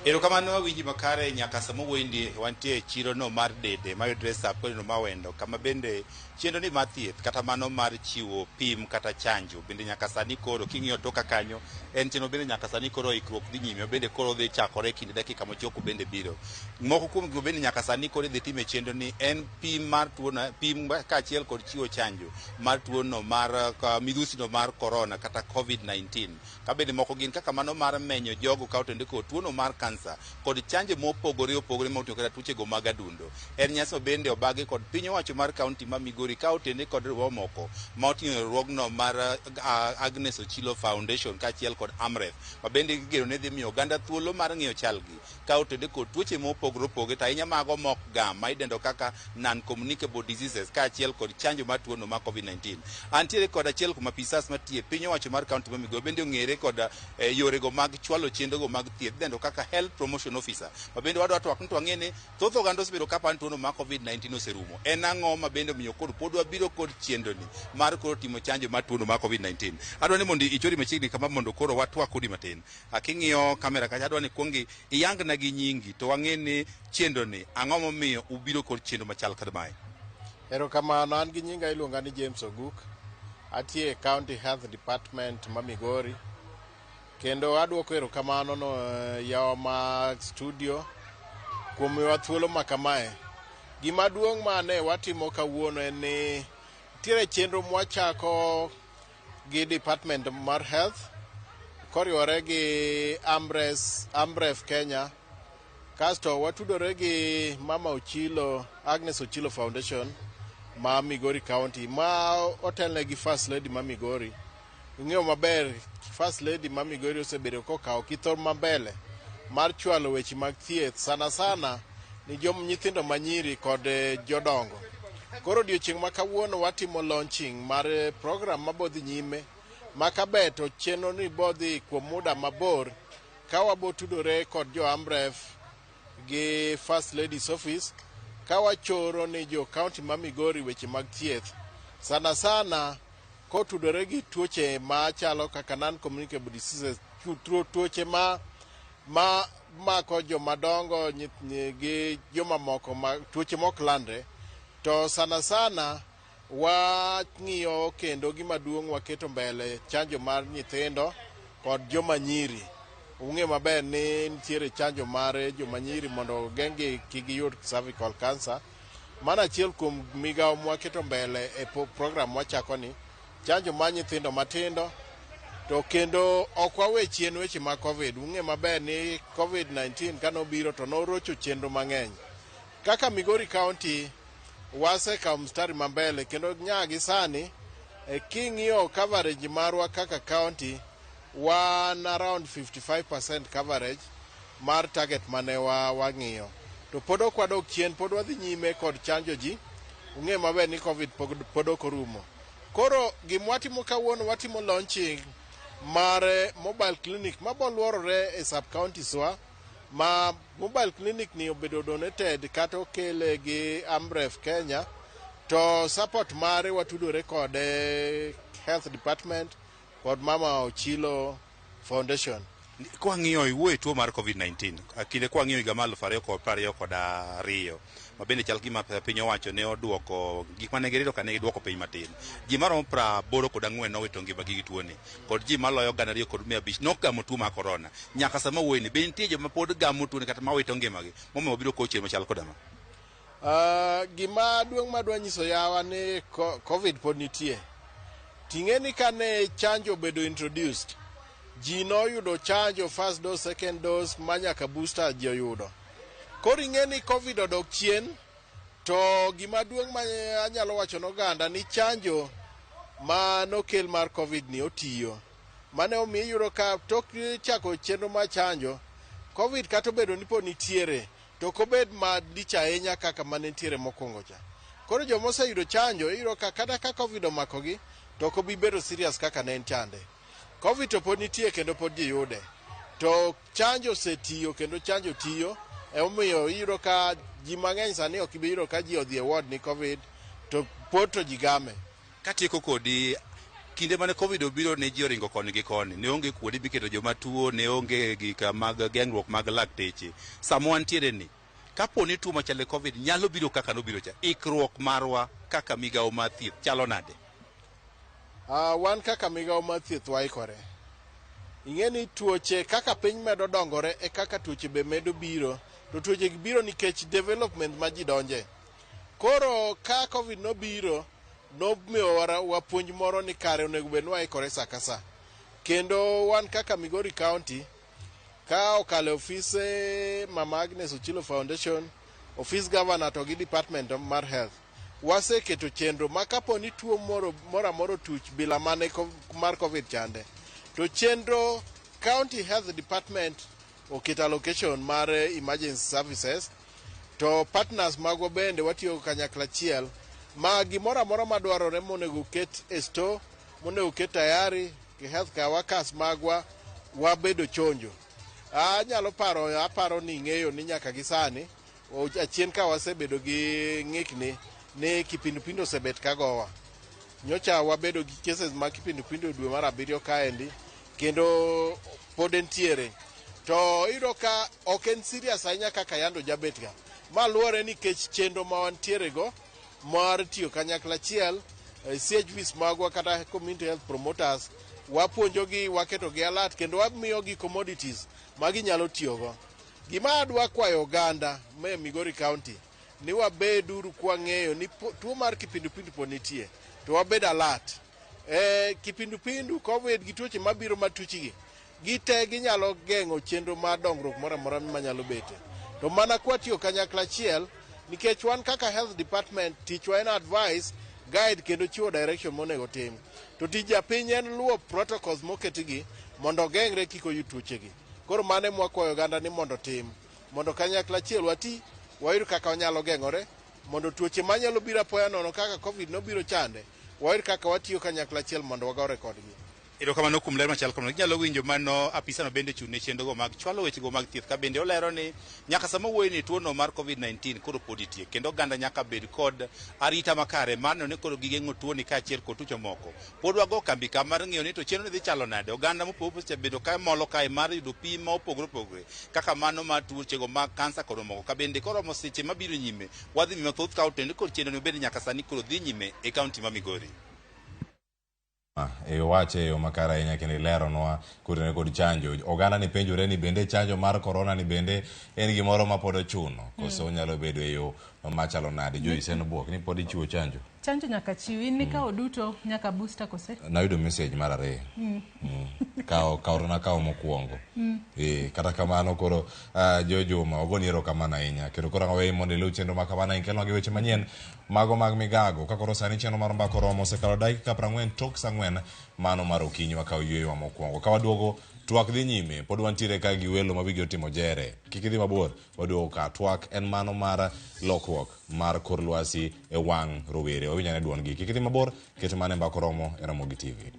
Erokamano awinji makare nyaka sama wuoyindi wantie e chiro no mar Dede mayudore e sab-county no Mawendo, kama bende chenro ni mar thieth kata mano mar chiwo pim kata chanjo bende nyaka sani koro king'iyo toka kanyo en chenro bende nyaka sani koro ikruok dhi nyime bende koro dhi chakore e kinde dakika mochoko bende biro. Moko kuom gigo bende nyaka sani koro idhi time chenro ni en pim mar tuono, pim kaachiel kod chiwo chanjo mar tuono mar midhusi no mar corona kata COVID-19. Ka bende moko gin kaka mano mar menyo jogo ka otende kod tuono mar kansa kod chanjo mopogore opogore ma oting'o kata tuochego mag adundo. En nyasi bende obagi kod piny owacho mar kaunti ma Migori ka otende kod riwruoge moko ma oting'o riwruogno mar Agnes Ochilo Foundation kaachiel kod AMREF ma bende igeno ni dhi miyo oganda thuolo mar ng'iyo chalgi ka otende kod tuoche mopogore opogore to ahinya mago mok gam ma idendo kaka non-communicable diseases kaachiel kod chanjo mar tuono mar COVID-19. Antiere kod achiel kuom apisas matiyo e piny owacho mar kaunti ma Migori bende ong'ere kod yorego mag chwalo chenrogo mag thieth idendo kaka health Health Promotion Officer. Ma bende wadwa twak ni to wang'e ni thoth oganda osebedo ka paro ni tuono mar COVID-19 oserumo. En ang'o ma bende omiyo koro pod wabiro kod chenro ni mar koro timo chanjo mar tuono mar COVID-19. Adwa ni mondo ichori machiegni kama mondo koro watwak kodi matin. King'iyo kamera kacha adwa ni kuongi iyangna gi nyingi to wang'e ni chenro ni ang'o momiyo ubiro kod chenro machal kod mae. Erokamano, an gi nyinga iluonga ni James Oguk. Atiyo e County Health Department ma Migori. Kendo aduoko erokamano no yawa ma studio kuom miyowa thuolo ma kamae. Gima duong' ma ne watimo kawuono en ni nitiere chenro mwachako gi Department mar Health koriwore gi Amref Kenya. Kasto watudore gi Mama Ochilo, Agnes Ochilo Foundation ma Migori County ma otelne gi First Lady ma Migori. Ing'eyo maber First Lady ma Migori osebedo kokawo kitho mambele mar chwalo weche mag thieth sana sana ni jom nyithindo manyiri kod jodongo. Koro odiochieng' ma kawuono watimo launching mar program mabodhi nyime ma kaber to chenro ni bodhi kuom muda mabor ka wabotudore kod jo Amref gi First Lady's Office ka wachoro ni jo county ma Migori weche mag thieth sana sana kotudore gi tuoche machalo kaka non-communicable diseases, tuoche ma mako jomadongo gi jomamoko, tuoche mok landre. To sana sana wang'iyo kendo gima duong' waketo mbele chanjo mar nyithindo kod joma nyiri. Ung'eyo maber ni nitiere chanjo mar joma nyiri mondo ogeng'gi kik giyud cervical cancer. Mano achiel kuom migawo mwaketo mbele e program mwachako ni chanjo mar nyithindo matindo. To kendo ok wawe chien weche mag COVID. Ung'eyo maber ni COVID-19 kanobiro to norocho chenro mang'eny. Kaka Migori County wasekawo mstari ma mbele kendo nyaka sani king'iyo coverage marwa kaka county wan around 55% coverage mar target mane wang'iyo. To pod ok wadok chien, pod wadhi nyime kod chanjo ji. Ung'eyo maber ni COVID pod ok orumo. Koro gimwatimo kawuono, watimo launching mar mobile clinic maboluorore e sub counties wa. Ma mobile clinic ni obedo donated kata okele gi Amref Kenya, to support mare watudore kod Health Department kod Mama Ochilo Foundation. Kwang'iyo iwuoyo tuo mar COVID-19, kinde kwang'iyo higa mar 2022, ma bende chal gima piny owacho ne oduoko gik mane girito ka ne giduoko piny matin. Ji maromo 84 nowito ngimagi gi tuoni, kod ji maloyo 2,500 nogamo tuo mar corona. Nyaka sama wuoyeni, be nitie joma pod gamo tuoni kata mawito ngimagi momiyo wabiro kowo chenro machal koda ma? Gima duong' madwa nyiso yawa ni COVID pod nitie. Ting'e ni kane chanjo obedo introduced, ji noyudo chanjo first dose, second dose, manyaka booster ji oyudo. Koro ing'e ni COVID odok chien, to gima duong' ma anyalo wacho ne oganda ni chanjo ma nokel mar COVID ni otiyo. Mane omiyo iyudo ka tok chako chenro mar chanjo, COVID kata obedo ni pod nitiere, to ok obed malich ahinya kaka mane nitiere mokwongo cha. Koro joma oseyudo chanjo iyudo ka kata ka COVID omakogi, to ok obi bedo serious kaka ne en chande. COVID to pod nitie kendo pod ji yude. To chanjo osetiyo kendo chanjo tiyo, emomiyo iyudo ka ji mang'eny sani ok ibi yudo ka ji odhi e ward ni COVID, to pod to ji game. Katieko kodi, kinde mane COVID obiro ne ji oringo koni gi koni, ne onge kuonde miketo joma tuo, ne onge gik mag geng'ruok mag lakteche. Sama wantiere ni, kapo ni tuo machal gi COVID nyalo biro kaka nobiro cha, ikruok marwa kaka migawo mar thieth chalo nade? Wan kaka migawo mar thieth waikore. Ing'e ni tuoche kaka piny medo dongore e kaka tuoche be medo biro, to tuoche gi biro nikech development ma ji donje. Koro ka COVID nobiro, nomiyo wapuonj moro ni kare onego bed ni waikore sa ka sa. Kendo wan kaka Migori County, ka okalo e ofise Mama Agnes Ochilo Foundation, office governor to gi department mar health, waseketo chenro ma kapo ni tuo moro amora otuch bila mane mar COVID chande, to chenro County Health Department oketo allocation mar emergency services, to partners magwa bende watiyo kanyakla achiel ma gimoro amora madwarore monego ket e store, monego ket tayari, healthcare workers magwa wabedo chonjo. Anyalo paro aparo ni ing'eyo ni nyaka gi sani achien ka wasebedo gi ng'ikni ni kipindupindu osebet ka gowa. Nyocha wabedo gi cases mag kipindupindu e dwe mar abiriyo kaendi kendo pod entiere. To iyudo ka ok en serious ahinya kaka yando jabet ga. Ma luwore nikech chenro ma wantiere go mar tiyo kanyakla achiel CHVs magwa kata community health promoters wapuonjogi, waketogi alert kendo wamiyogi commodities ma ginyalo tiyogo. Gima adwa kwayo oganda ma Migori County ni wabeduru kwang'eyo ni tuo mar kipindupindu pod nitie to wabed alert. Kipindupindu, COVID gi tuoche mabiro matuchgi gite ginyalo geng'o chenro mar dongruok moro amora manyalo bete. To mana kwatiyo kanyakla achiel nikech wan kaka health department tichwa en advice, guide kendo chiwo direction monego tim. To tij japiny en luwo protocols moketigi mondo ogeng're kik oyud tuochegi. Koro mano ema wakwayo oganda ni mondo otim mondo kanyakla achiel wati wayud kaka wanyalo geng'ore mondo tuoche manyalo biro apoya nono kaka COVID nobiro chande wayud kaka watiyo kanyakla achiel mondo wagore kodgi. Erokamano kuom ler machal kamano. Inyalo winjo mano apisa no bende ochung' ne chenrogo mag chwalo wechego mag thieth ka bende olero ni nyaka sama wuoyo ni tuono mar COVID-19 koro pod nitie kendo oganda nyaka bed kod arita makare mar neno ni koro gigeng'o tuoni kaachiel kod tuoche moko. Pod wago kambi ka mar ng'iyo ni to chenro ni dhi chalo nade. Oganda mopogore osebedo ka molo kae mar yudo pim ma opogore opogore kaka mano mar tuochego mag kansa kod mamoko. Ka bende koromo seche mabiro nyime wadhi nyime mathoth ka otenore kod chenro ni bende nyaka sani koro dhi nyime e kaunti ma Migori. Iwache e yo makare ahinya kendo ileronwa kotenore kod chanjo. Oganda ni penjore ni bende chanjo mar corona ni bende en gimoro ma pod ochuno koso onyalo bedo e yo machalo nade. Joyce en obwok ni pod ichiwo chanjo. Chanjo nyaka chiw. In nikawo duto nyaka booster kose? Nayudo message mar ariyo. Kawo nakawo mokwongo. Kata kamano koro Jo Juma ogoni erokamano ahinya kendo koro aweyi mondo iluw chenro ma kamano ahinya kelnwa gi weche manyien mago mag migago ka koro sani chenro mar mbaka oromo osekalo dakika 40 tok saa 4 mano mar okinyi wakawo yueyowa mokwongo ka waduogo twak dhi nyime pod wantiere ka gi welo ma wigi otimo jere kik idhi mabor waduogo ka twak en mano mar lokruok mar kor lwasi e wang' rowere wawinj ane duondgi kik idhi mabor ket mana e mbaka oromo e Ramogi TV.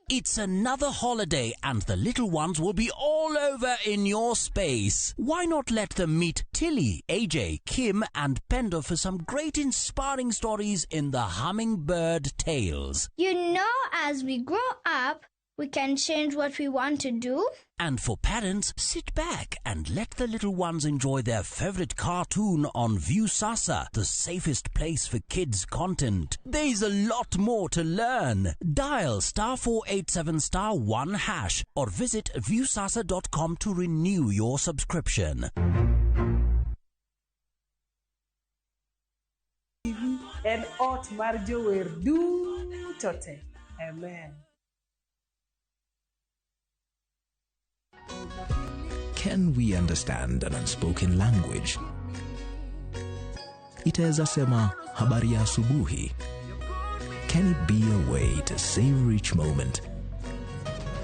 It's another holiday and the little ones will be all over in your space. Why not let them meet Tilly, AJ, Kim and Pendo for some great inspiring stories in the Hummingbird Tales. You know, as we grow up, we can change what we want to do. And for parents, sit back and let the little ones enjoy their favorite cartoon on Viusasa, the safest place for kids' content. There's a lot more to learn. Dial *487*1# or visit viusasa.com to renew your subscription. En ot mar jower duto te. Amen. Can we understand an unspoken language? Itaweza sema habari ya asubuhi. Can it be a way to savor each moment?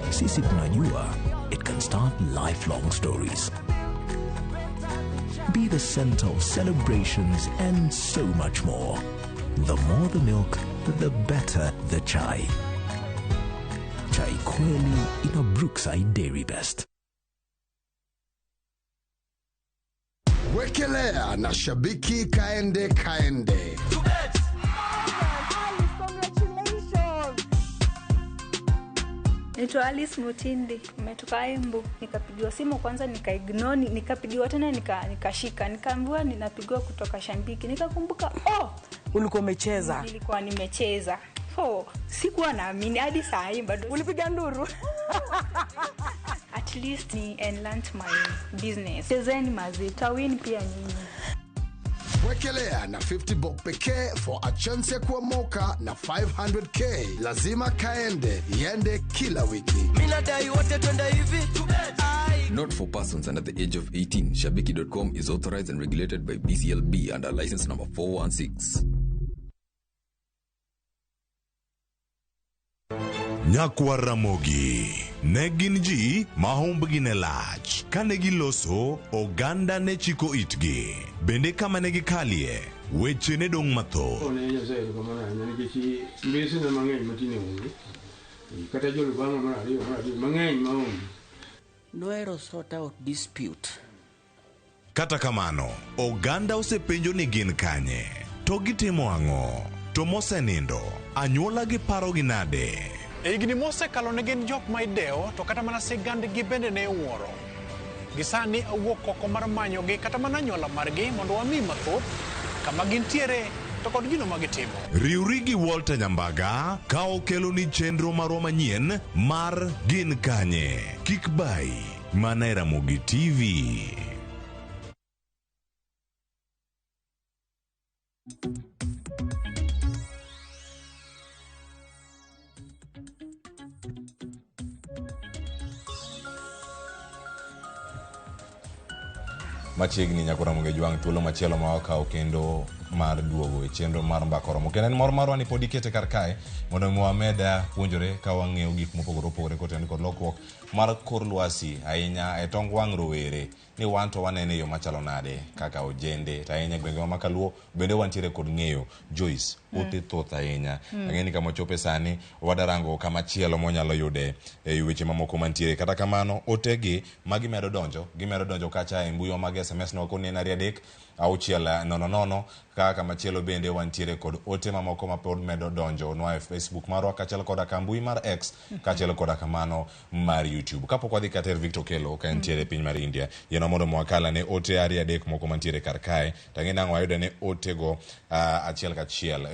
Sisi tunajua it can start lifelong stories. Be the center of celebrations and so much more. The more the milk, the better the chai. Chai kweli ina Brookside Dairy Best. Wekelea na shabiki kaende kaende. Naitwa Alice Mutindi, nimetoka Embu. Nikapigiwa simu kwanza nikaignore, nikapigiwa tena nikashika, nikaambiwa ninapigiwa kutoka Shabiki. Nikakumbuka, oh, ulikuwa umecheza. Nilikuwa nimecheza. Oh, sikuwa naamini hadi saa hii bado. Ulipiga nduru? At least ni enhance my business. Chezeni mazi, tawin pia nyinyi. Wekelea na 50 bob pekee for a chance ya kuomoka na 500k. Lazima kaende, iende kila wiki. Mimi nadai wote twende hivi. Not for persons under the age of 18. Shabiki.com is authorized and regulated by BCLB under license number 416. Nyakwa Ramogi ne gin ji ma humbgi ne lach. Kane giloso, oganda ne chiko itgi. Bende kama ne gikalie, Weche ne dong' mathoth. Ne Nyasaye erokamano ahinya nikech mbesena mang'eny matinde onge. Kata jolubanga mar ariyo mar adek mang'eny maonge. Nohero sort out dispute. Kata kamano, oganda osepenjo ni gin kanye, to gitimo ang'o, to mosenindo, anyuola gi parogi nade? E higni mosekalo ne gin jok ma idewo to kata mana sigandgi bende ne iwuoro. Gisani awuok oko mar manyogi kata mana anyuola margi mondo wami mathoth kama gintiere to kod gino ma gitimo. Riwri gi Walter Nyambaga ka okeloni chenro marwa manyien mar Gin Kanye? Kik bayi mana e Ramogi TV. Machiegni nyaka Ramogi Jwang' thuolo machielo ma wakawo kendo mar duogo e chenro mar Mbaka Oromo. Kendo en mor marwa ni pod ikete kar kae mondo mi wamed puonjore ka wang'eyo gik mopogore opogore kotenore kod lokruok mar kor lwasi ahinya e tong wang' rowere ni wan to wanene e yo machalo nade kaka ojende to ahinya e gwenge ma Kaluo bende wantiere kod ng'eyo Joyce ote thoth ahinya ang'e ni kama ochope sani wadarango kama chielo mwanyalo yude e weche mamoko mantiere kata kamano otegi ma gimedo donjo gimedo donjo kacha e mbui mag SMS no koni en 2 3 6 0 0 kaka machielo bende wantiere kod ote mamoko ma pod medo donjo nwa e Facebook marwa kaachiel koda ka mbui mar X kaachiel koda kamano mar YouTube. Kapok wadhi kata ir Victor Okello ka entiere e piny mar India, yienwa mondo mwakal ane ote ariyo adek moko mantiere kar kae. To ang'e ni ang' wayudo ne otego achiel kachiel.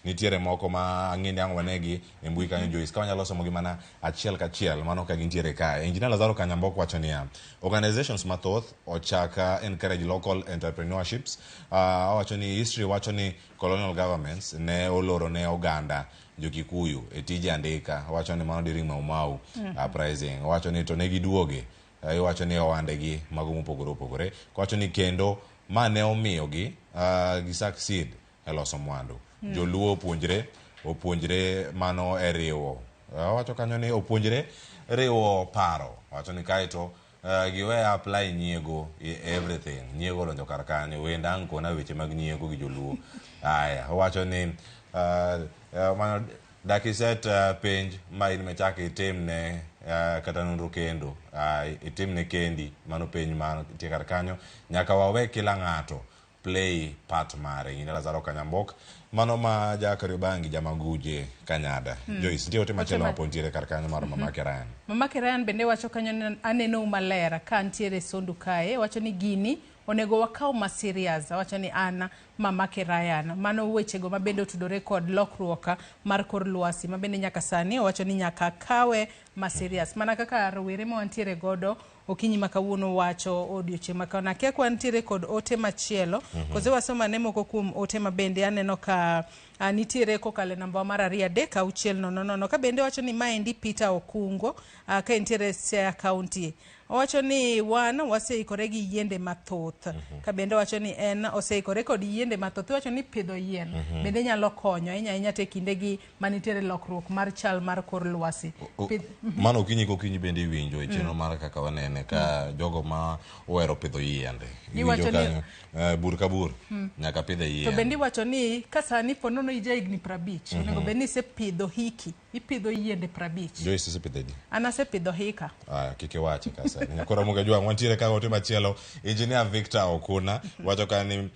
Nitiere moko ma ang'e ni ang' wanegi e mbui kanyo Joyce, ka wanyalo somogi mana achiel kachiel mano ka gintiere kae. Engineer Lazaro Kanyambok wacho niya, organizations mathoth ochak encourage local entrepreneurships. Owacho ni history wacho ni colonial governments ne oloro ne oganda jo-Kikuyu e tije andika. Owacho ni mano during Mau Mau uprising. Owacho ni to ne giduoge. Iwacho ni ohandegi mago mopogore opogore. Owacho ni kendo ma ne omiyogi gi succeed e loso mwandu. Joluo opuonjre mano e riwo. Owacho kanyo ni opuonjre riwo paro. Owacho ni kaeto giwe apply nyiego e everything. Nyiego odonjo kar kanyo. Wenda ang' kona weche mag nyiego gi joluo. Aya, owacho ni mano dak iset penj ma in michak itimne kata nonro kendo. Itimne kendi mano penj mantie kar kanyo. Nyaka wawe kila ng'ato play part mare. Ng'ina Lazaro Kanyambok mano ma ja Kariobangi Jamaguje Kanyada. Joyce, nitie ote machielo ma pod nitiere kar kanyo mar Mama Ryan. Mama Ryan bende wacho kanyo ni anenou maler ka ntiere Sondu kae, wacho ni gini onego wakaw ma serious. Wacho ni an Mama Ryan. Mano wechego ma bende otudore kod lokruok mar kor lwasi ma bende nyaka sani owacho ni nyaka kawe ma serious. Mana kaka rowere ma wantiere godo okinyi ma kawuono wacho odiochieng' ma kawuono. Akia ka wantiere kod ote machielo, kose wasomo ane moko kuom ote ma bende aneno ka nitiere kokalo e namba mar 2 3 6 0 0. Ka bende wacho ni maendi Peter Okungo ka entiere Siaya County. Owacho ni wan waseikore gi yiende mathoth. Ka bende owacho ni en oseikore kod yiende mathoth. Iwacho ni pidho yien bende nyalo konyo ahinya ahinya te kindegi manitiere lokruok mar chal mar kor lwasi. Mano okinyi kokinyi bende iwinjo e chenro mar kaka wanene ka jogo ma ohero pidho yiende. Iwinjo kanyo bur ka bur nyaka pidhe yien. To bende iwacho ni ka sani po nono ija higni 50, onego bed ni isepidho hiki, ipidho yiende 50. Joyce isepidho adi? An asepidho hika. Aya, kik iwache ka sani. Nyakoro Ramogi Ajwang', wantiere ka ote machielo. Engineer Victor Okuna wacho ka ni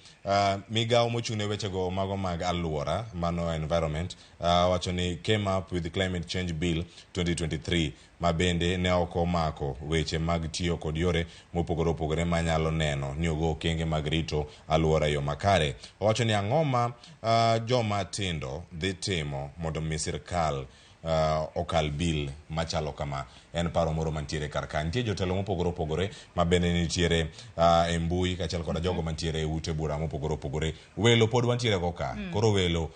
migawo mochung' ne wechego mago mag alwora, mano environment, wacho ni came up with the climate change bill 2023 ma bende ne ok omako weche mag tiyo kod yore mopogore opogore manyalo neno ni ogo okenge mag rito alwora e yo makare. Owacho ni ang'o ma joma tindo dhi timo mondo mi sirkal okal bill machalo kama. En paro moro mantiere kar ka. Nitie jotelo mopogore opogore ma bende nitiere e mbui kaachiel koda jogo mantiere e ute bura mopogore opogore. Welo pod wantiere go ka. Koro welo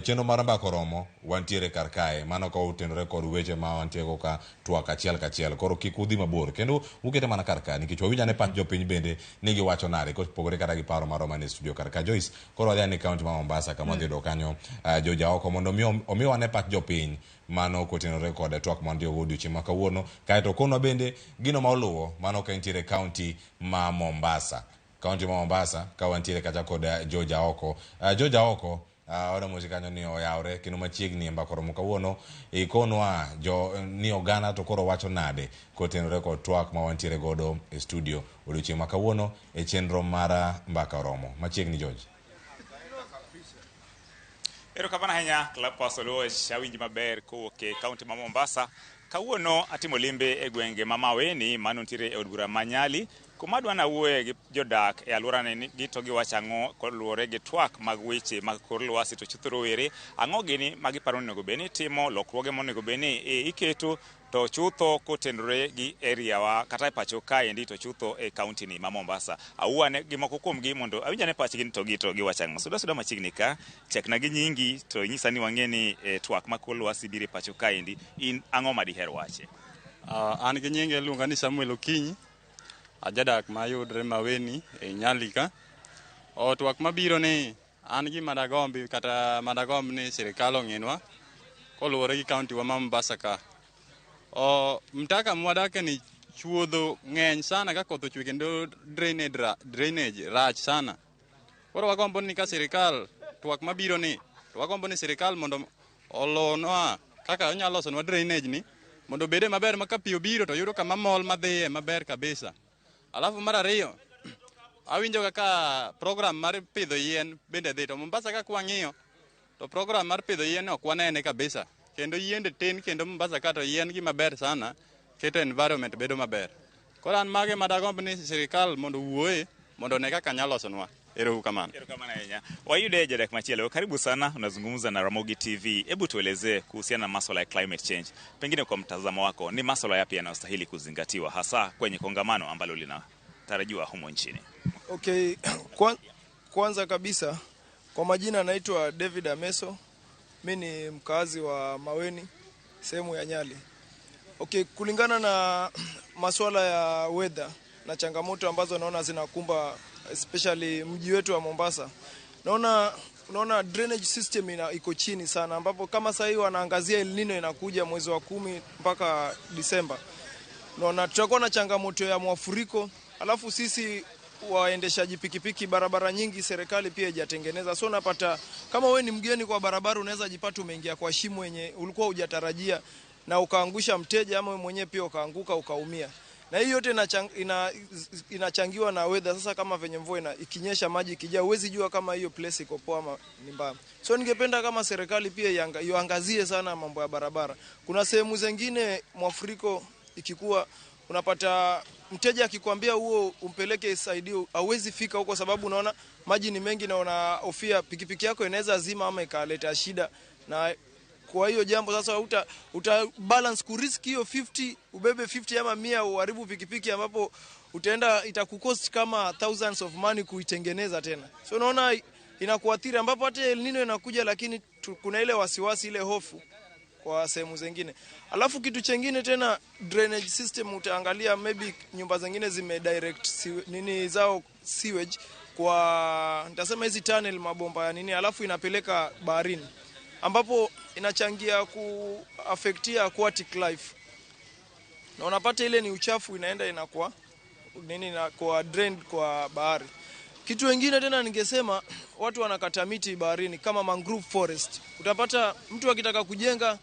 chenro mar Mbaka Oromo wantiere kar kae. Mano ka otenore kod weche ma wantiere go ka twak achiel kachiel. Koro kik udhi mabor. Kendo ukete mana kar ka nikech wawinj ane pach jopiny bende ni giwacho nade kopogore kata gi paro marwa manie studio kar ka. Joyce, koro wadhi ane kaunti ma Mombasa kama wadhi yudo kanyo joja oko mondo omiwa ane pach jopiny mano kotenore kod twak ma wantiere go odiochieng' ma kawuono. Kaeto konwa bende gino ma oluwo mano ka entiere kaunti ma Mombasa. kaunti ma Mombasa ka wantiere kacha kod George Aoko. George Aoko, wadamosi kanyo ni oyawre kendo machiegni e mbaka oromo kawuono ikonwa jo ni oganda to koro wacho nade kotenore kod twak ma wantiere godo e studio odiochieng' ma kawuono e chenro mar mbaka oromo. Machiegni George. Erokamano ahinya Cleophas Oluoch, awinji maber kowuok e kaunti ma Mombasa. Kawuono atimo limbe e gwenge ma Maweni mano nitiere e od bura ma Nyali, kuma adwa nawuoye gi jodak e alworani ni gi to giwacho ang'o koluwore gi twak mag weche mag kor lwasi to chutho rowere ang'o gini ma giparo ni onego bed ni itimo, lokruoge monego bed ni iketo to chutho kotenore gi area wa kata e pacho kaendi to chutho e kaunti ni ma Mombasa. Awuo ane gi moko kuomgi mondo awinj ane pachgi ni to gi to giwacho ang'o. Suda suda machiegni ka, chakna gi nyingi to inyisa ni wang'e ni twak ma kor lwasi biro e pacho kaendi, in ang'o ma diher wache? An gi nyinga iluonga ni Samuel Okinyi, ajadak mayudre Maweni e Nyali ka. O twak mabiro ni an gima dagombi kata madagomb ni sirikal ong'inwa koluwore gi kaunti wa ma Mombasa ka. O mtaka mwadake ni chuodho ng'eny sana ka koth ochwe kendo drainage rach sana. Koro wagombo ni ka sirikal twak mabiro ni to wagombo ni sirikal mondo olonwa kaka onyalo losonwa drainage ni mondo obede maber ma ka pi obiro to yudo kama mol madhiye maber kabisa. Alafu mar ariyo, awinjo kaka program mar pidho yien bende dhi to Mombasa ka kwang'iyo to program mar pidho yien ok wanene kabisa. Kendo yiende tin kendo Mombasa ka to yien gima ber sana keto environment bedo maber. Koro an mage madagomb ni sirikal mondo owuoye mondo one kaka nyalo losonwa. Ero uru kamano. Erokamano ahinya. Wayude jadak machielo. Karibu sana, unazungumza na Ramogi TV. Hebu tuelezee kuhusiana na masuala ya climate change. Pengine kwa mtazamo wako, ni masuala yapi yanayostahili kuzingatiwa hasa kwenye kongamano ambalo linatarajiwa humo nchini? Okay, kwanza kabisa kwa majina naitwa David Ameso. Mi ni mkazi wa Maweni, sehemu ya Nyali. Okay, kulingana na masuala ya weather na changamoto ambazo naona zinakumba especially mji wetu wa Mombasa, naona drainage system iko chini sana, ambapo kama sasa hivi wanaangazia El Nino inakuja mwezi wa 10 mpaka Disemba. Naona tutakuwa na changamoto ya mwafuriko, alafu sisi waendeshaji pikipiki, barabara nyingi serikali pia haijatengeneza. So unapata kama we ni mgeni kwa barabara, unaweza jipata umeingia kwa shimo yenye ulikuwa hujatarajia na ukaangusha mteja ama wewe mwenyewe pia ukaanguka ukaumia. Na hii yote inachangiwa na weather. Sasa kama venye mvua ikinyesha, maji ikijaa, huwezi jua kama hiyo place iko poa ama ni mbaya. So ningependa kama serikali pia iangazie sana mambo ya barabara. Kuna sehemu zingine mwafuriko ikikuwa, unapata mteja akikwambia huo umpeleke side, hauwezi fika huko sababu unaona maji ni mengi na unahofia pikipiki yako inaweza zima ama ikaleta shida. Na kwa hiyo jambo sasa uta balance kurisk hiyo 50, ubebe 50 ama 100 uharibu pikipiki, ambapo utaenda itakucost kama thousands of money kuitengeneza tena. So unaona inakuathiri, ambapo hata El Nino inakuja, lakini kuna ile wasiwasi, ile hofu kwa sehemu zingine. Alafu kitu chengine tena, drainage system, utaangalia maybe nyumba zingine zime direct nini zao sewage kwa, nitasema hizi tunnel, mabomba ya nini, alafu inapeleka baharini, ambapo inachangia ku affectia aquatic life. Na unapata ile ni uchafu inaenda inakuwa nini, inakuwa drained kwa bahari. Kitu wengine tena ningesema, watu wanakata miti baharini kama mangrove forest. Utapata mtu akitaka kujenga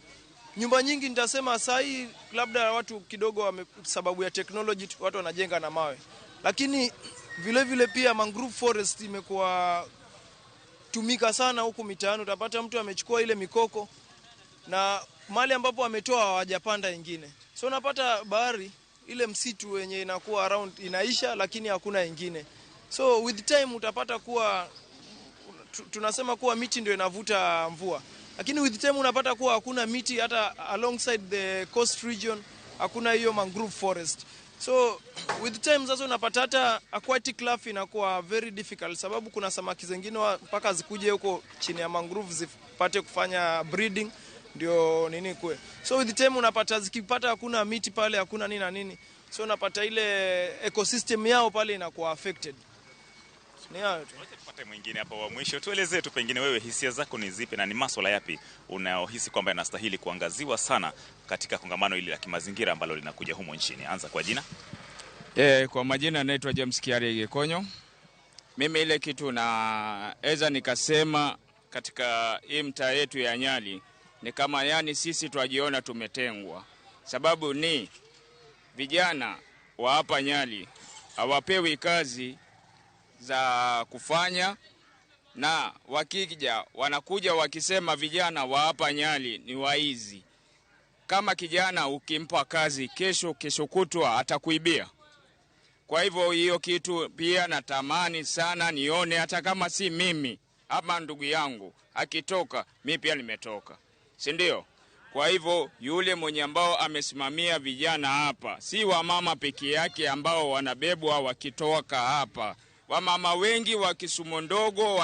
nyumba nyingi, nitasema saa hii labda watu kidogo wame, sababu ya technology watu wanajenga na mawe. Lakini vile vile pia mangrove forest imekuwa tumika sana huku mitaani. Utapata mtu amechukua ile mikoko na mahali ambapo ametoa hawajapanda ingine. So unapata bahari ile msitu wenye inakuwa around inaisha, lakini hakuna ingine. So with time utapata kuwa tunasema kuwa miti ndio inavuta mvua, lakini with time unapata kuwa hakuna miti hata alongside the coast region, hakuna hiyo mangrove forest. So with time sasa unapata hata aquatic life inakuwa very difficult, sababu kuna samaki zingine mpaka zikuje huko chini ya mangrove zipate kufanya breeding ndio nini kue. So with time unapata zikipata hakuna miti pale, hakuna nini na nini, so unapata ile ecosystem yao pale inakuwa affected. Ni hayo tu. Wacha tupate mwingine hapa wa mwisho. Tuelezee tu pengine wewe hisia zako ni zipi na ni maswala yapi unayohisi kwamba yanastahili kuangaziwa sana katika kongamano hili la kimazingira ambalo linakuja humo nchini. Anza kwa jina. Kwa majina naitwa James Kiarie Gikonyo. Mimi ile kitu naweza nikasema katika hii mtaa yetu ya Nyali ni kama yani sisi twajiona tumetengwa, sababu ni vijana wa hapa Nyali hawapewi kazi za kufanya, na wakija wanakuja wakisema vijana wa hapa Nyali ni waizi. Kama kijana ukimpa kazi kesho, kesho kutwa atakuibia. Kwa hivyo hiyo kitu pia natamani sana nione, hata kama si mimi ama ndugu yangu akitoka, mi pia nimetoka, si ndio? Kwa hivyo yule mwenye ambao amesimamia vijana hapa, si wamama peke yake ambao wanabebwa wakitoka hapa. Wamama wengi wa Kisumu ndogo,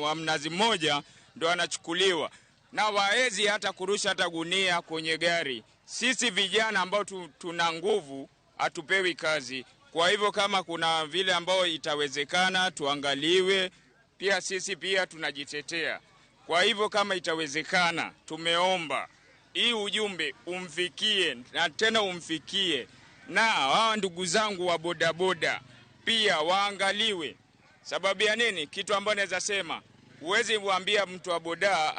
wa Mnazi Mmoja ndo wanachukuliwa na waezi hata kurusha hata gunia kwenye gari. Sisi vijana ambao tuna nguvu hatupewi kazi. Kwa hivyo kama kuna vile ambao itawezekana tuangaliwe, pia sisi pia tunajitetea. Kwa hivyo kama itawezekana, tumeomba hii ujumbe umfikie na tena umfikie, na hawa ndugu zangu wa bodaboda pia waangaliwe. Sababu ya nini? Kitu ambacho naweza sema, huwezi kuambia mtu wa boda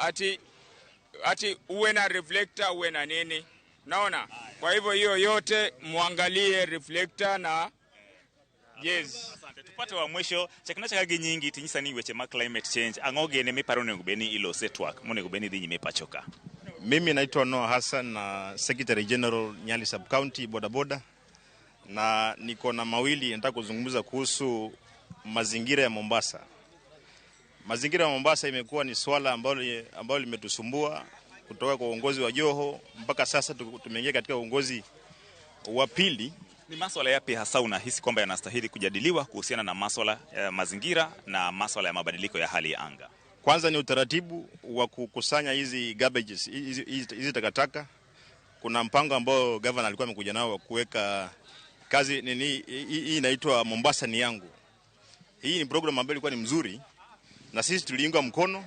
ati uwe na reflector uwe na nini. Naona? Kwa hivyo hiyo yote muangalie reflector na jezi. Asante. Tupate wa mwisho chakina chakagi nyingi tinyisa ni weche ma climate change ang'o gene miparo onego bed ni ilose twak monego bed ni dhi nyime pacho ka. Mimi naitwa Noah Hassan na Secretary General Nyali Sub County Boda Boda, na niko na mawili nataka kuzungumza kuhusu mazingira ya Mombasa. Mazingira ya Mombasa imekuwa ni swala ambalo limetusumbua kutoka kwa uongozi wa Joho mpaka sasa tumeingia katika uongozi wa pili. Ni maswala yapi hasa unahisi kwamba yanastahili kujadiliwa kuhusiana na maswala ya mazingira na maswala ya mabadiliko ya hali ya anga? Kwanza ni utaratibu wa kukusanya hizi garbages, hizi takataka. Kuna mpango ambao governor alikuwa amekuja nao wa kuweka kazi nini, hii inaitwa Mombasa ni yangu. Hii ni program ambayo ilikuwa ni mzuri na sisi tuliunga mkono,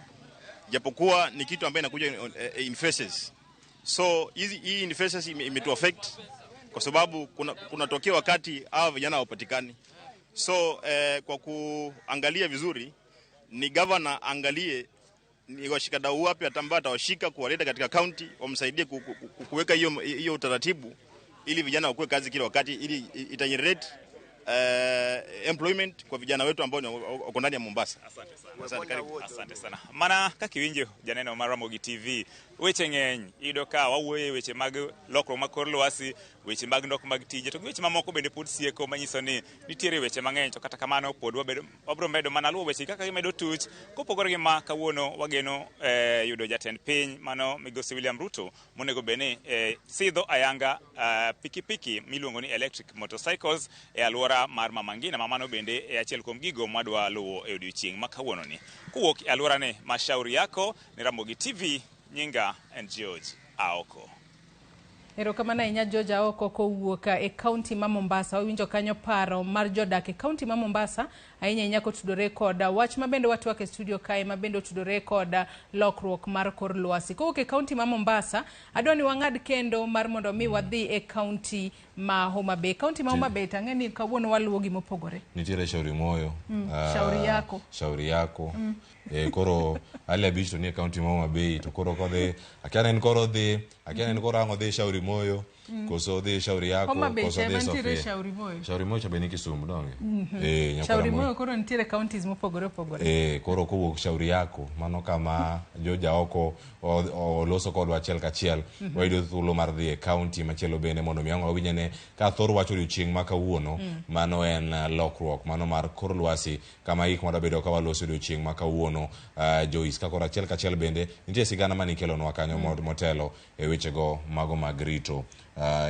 japokuwa ni kitu ambayo inakuja in phases. So hii in phases imetu affect kwa sababu kunatokea wakati hawa vijana hawapatikani. So kwa kuangalia vizuri ni governor angalie ni washikadau wapi ambao atawashika kuwaleta katika county, wamsaidie kuweka hiyo utaratibu ili vijana wakuwe kazi kila wakati, ili itagenerate employment kwa vijana wetu ambao wako ndani ya Mombasa. Asante sana. Asante, karibu. Asante sana. Mana kaka iwinjo janeno mar Ramogi TV, weche ng'eny iyudo ka wawuoyo e weche mag lokruok mag kor lwasi, weche mag nok mag tije, to gi weche mamoko bende pod sieko manyiso ni nitiere weche mang'eny, to kata kamano pod wabiro medo mana luwo weche kaka gimedo tuch. Kopogore gi ma kawuono wageno yudo jatend piny mano migosi William Ruto monego bed ni sidho ayanga pikipiki miluongo ni electric motorcycles e alwora mar Mama Ngina, ma mano bende e achiel kuom gigo mwadwa luwo e odiochieng' ma kawuono ni. Kowuok e alwora ni mashauri yako ni Ramogi TV, nyinga en George Aoko. Erokamano ahinya George Aoko kowuok e kaunti ma Mombasa. Wawinjo kanyo paro mar jodak e kaunti ma Mombasa ahinya ahinya kotudore kod wach ma bende watwak e studio kae ma bende otudore kod lokruok mar kor lwasi. Kowuok e kaunti ma Mombasa, adwa ni wang'ad kendo mar mondo mi wadhi e kaunti ma Homa Bay. Kaunti ma Homa Bay tang'e ni kawuono waluwo gimopogore. Nitiere Shauri Moyo. Shauri yako. Shauri yako. Koro Ali Abich to nie kaunti ma Homa Bay to koro kodhi akia en koro dhi akia en koro ang'o dhi Shauri Moyo koso dhi Shauri yako koso dhi Sofia. Shauri Moyo. Shauri Moyo cha be ni Kisumu donge. Shauri Moyo koro nitiere counties mopogore opogore. Koro kowuok Shauri yako mano kama George Aoko oloso kodwa achiel kachiel wayudo thuolo mar dhi e county machielo bende mondo mi ang' wawinjane ka thor wach odiochieng' ma kawuono. Mano en lokruok mano mar kor lwasi kama gik madwa bedo ka waloso odiochieng' ma kawuono. Joyce ka koro achiel kachiel bende nitie sigana manikelonwa kanyo motelo e wechego mago mag rito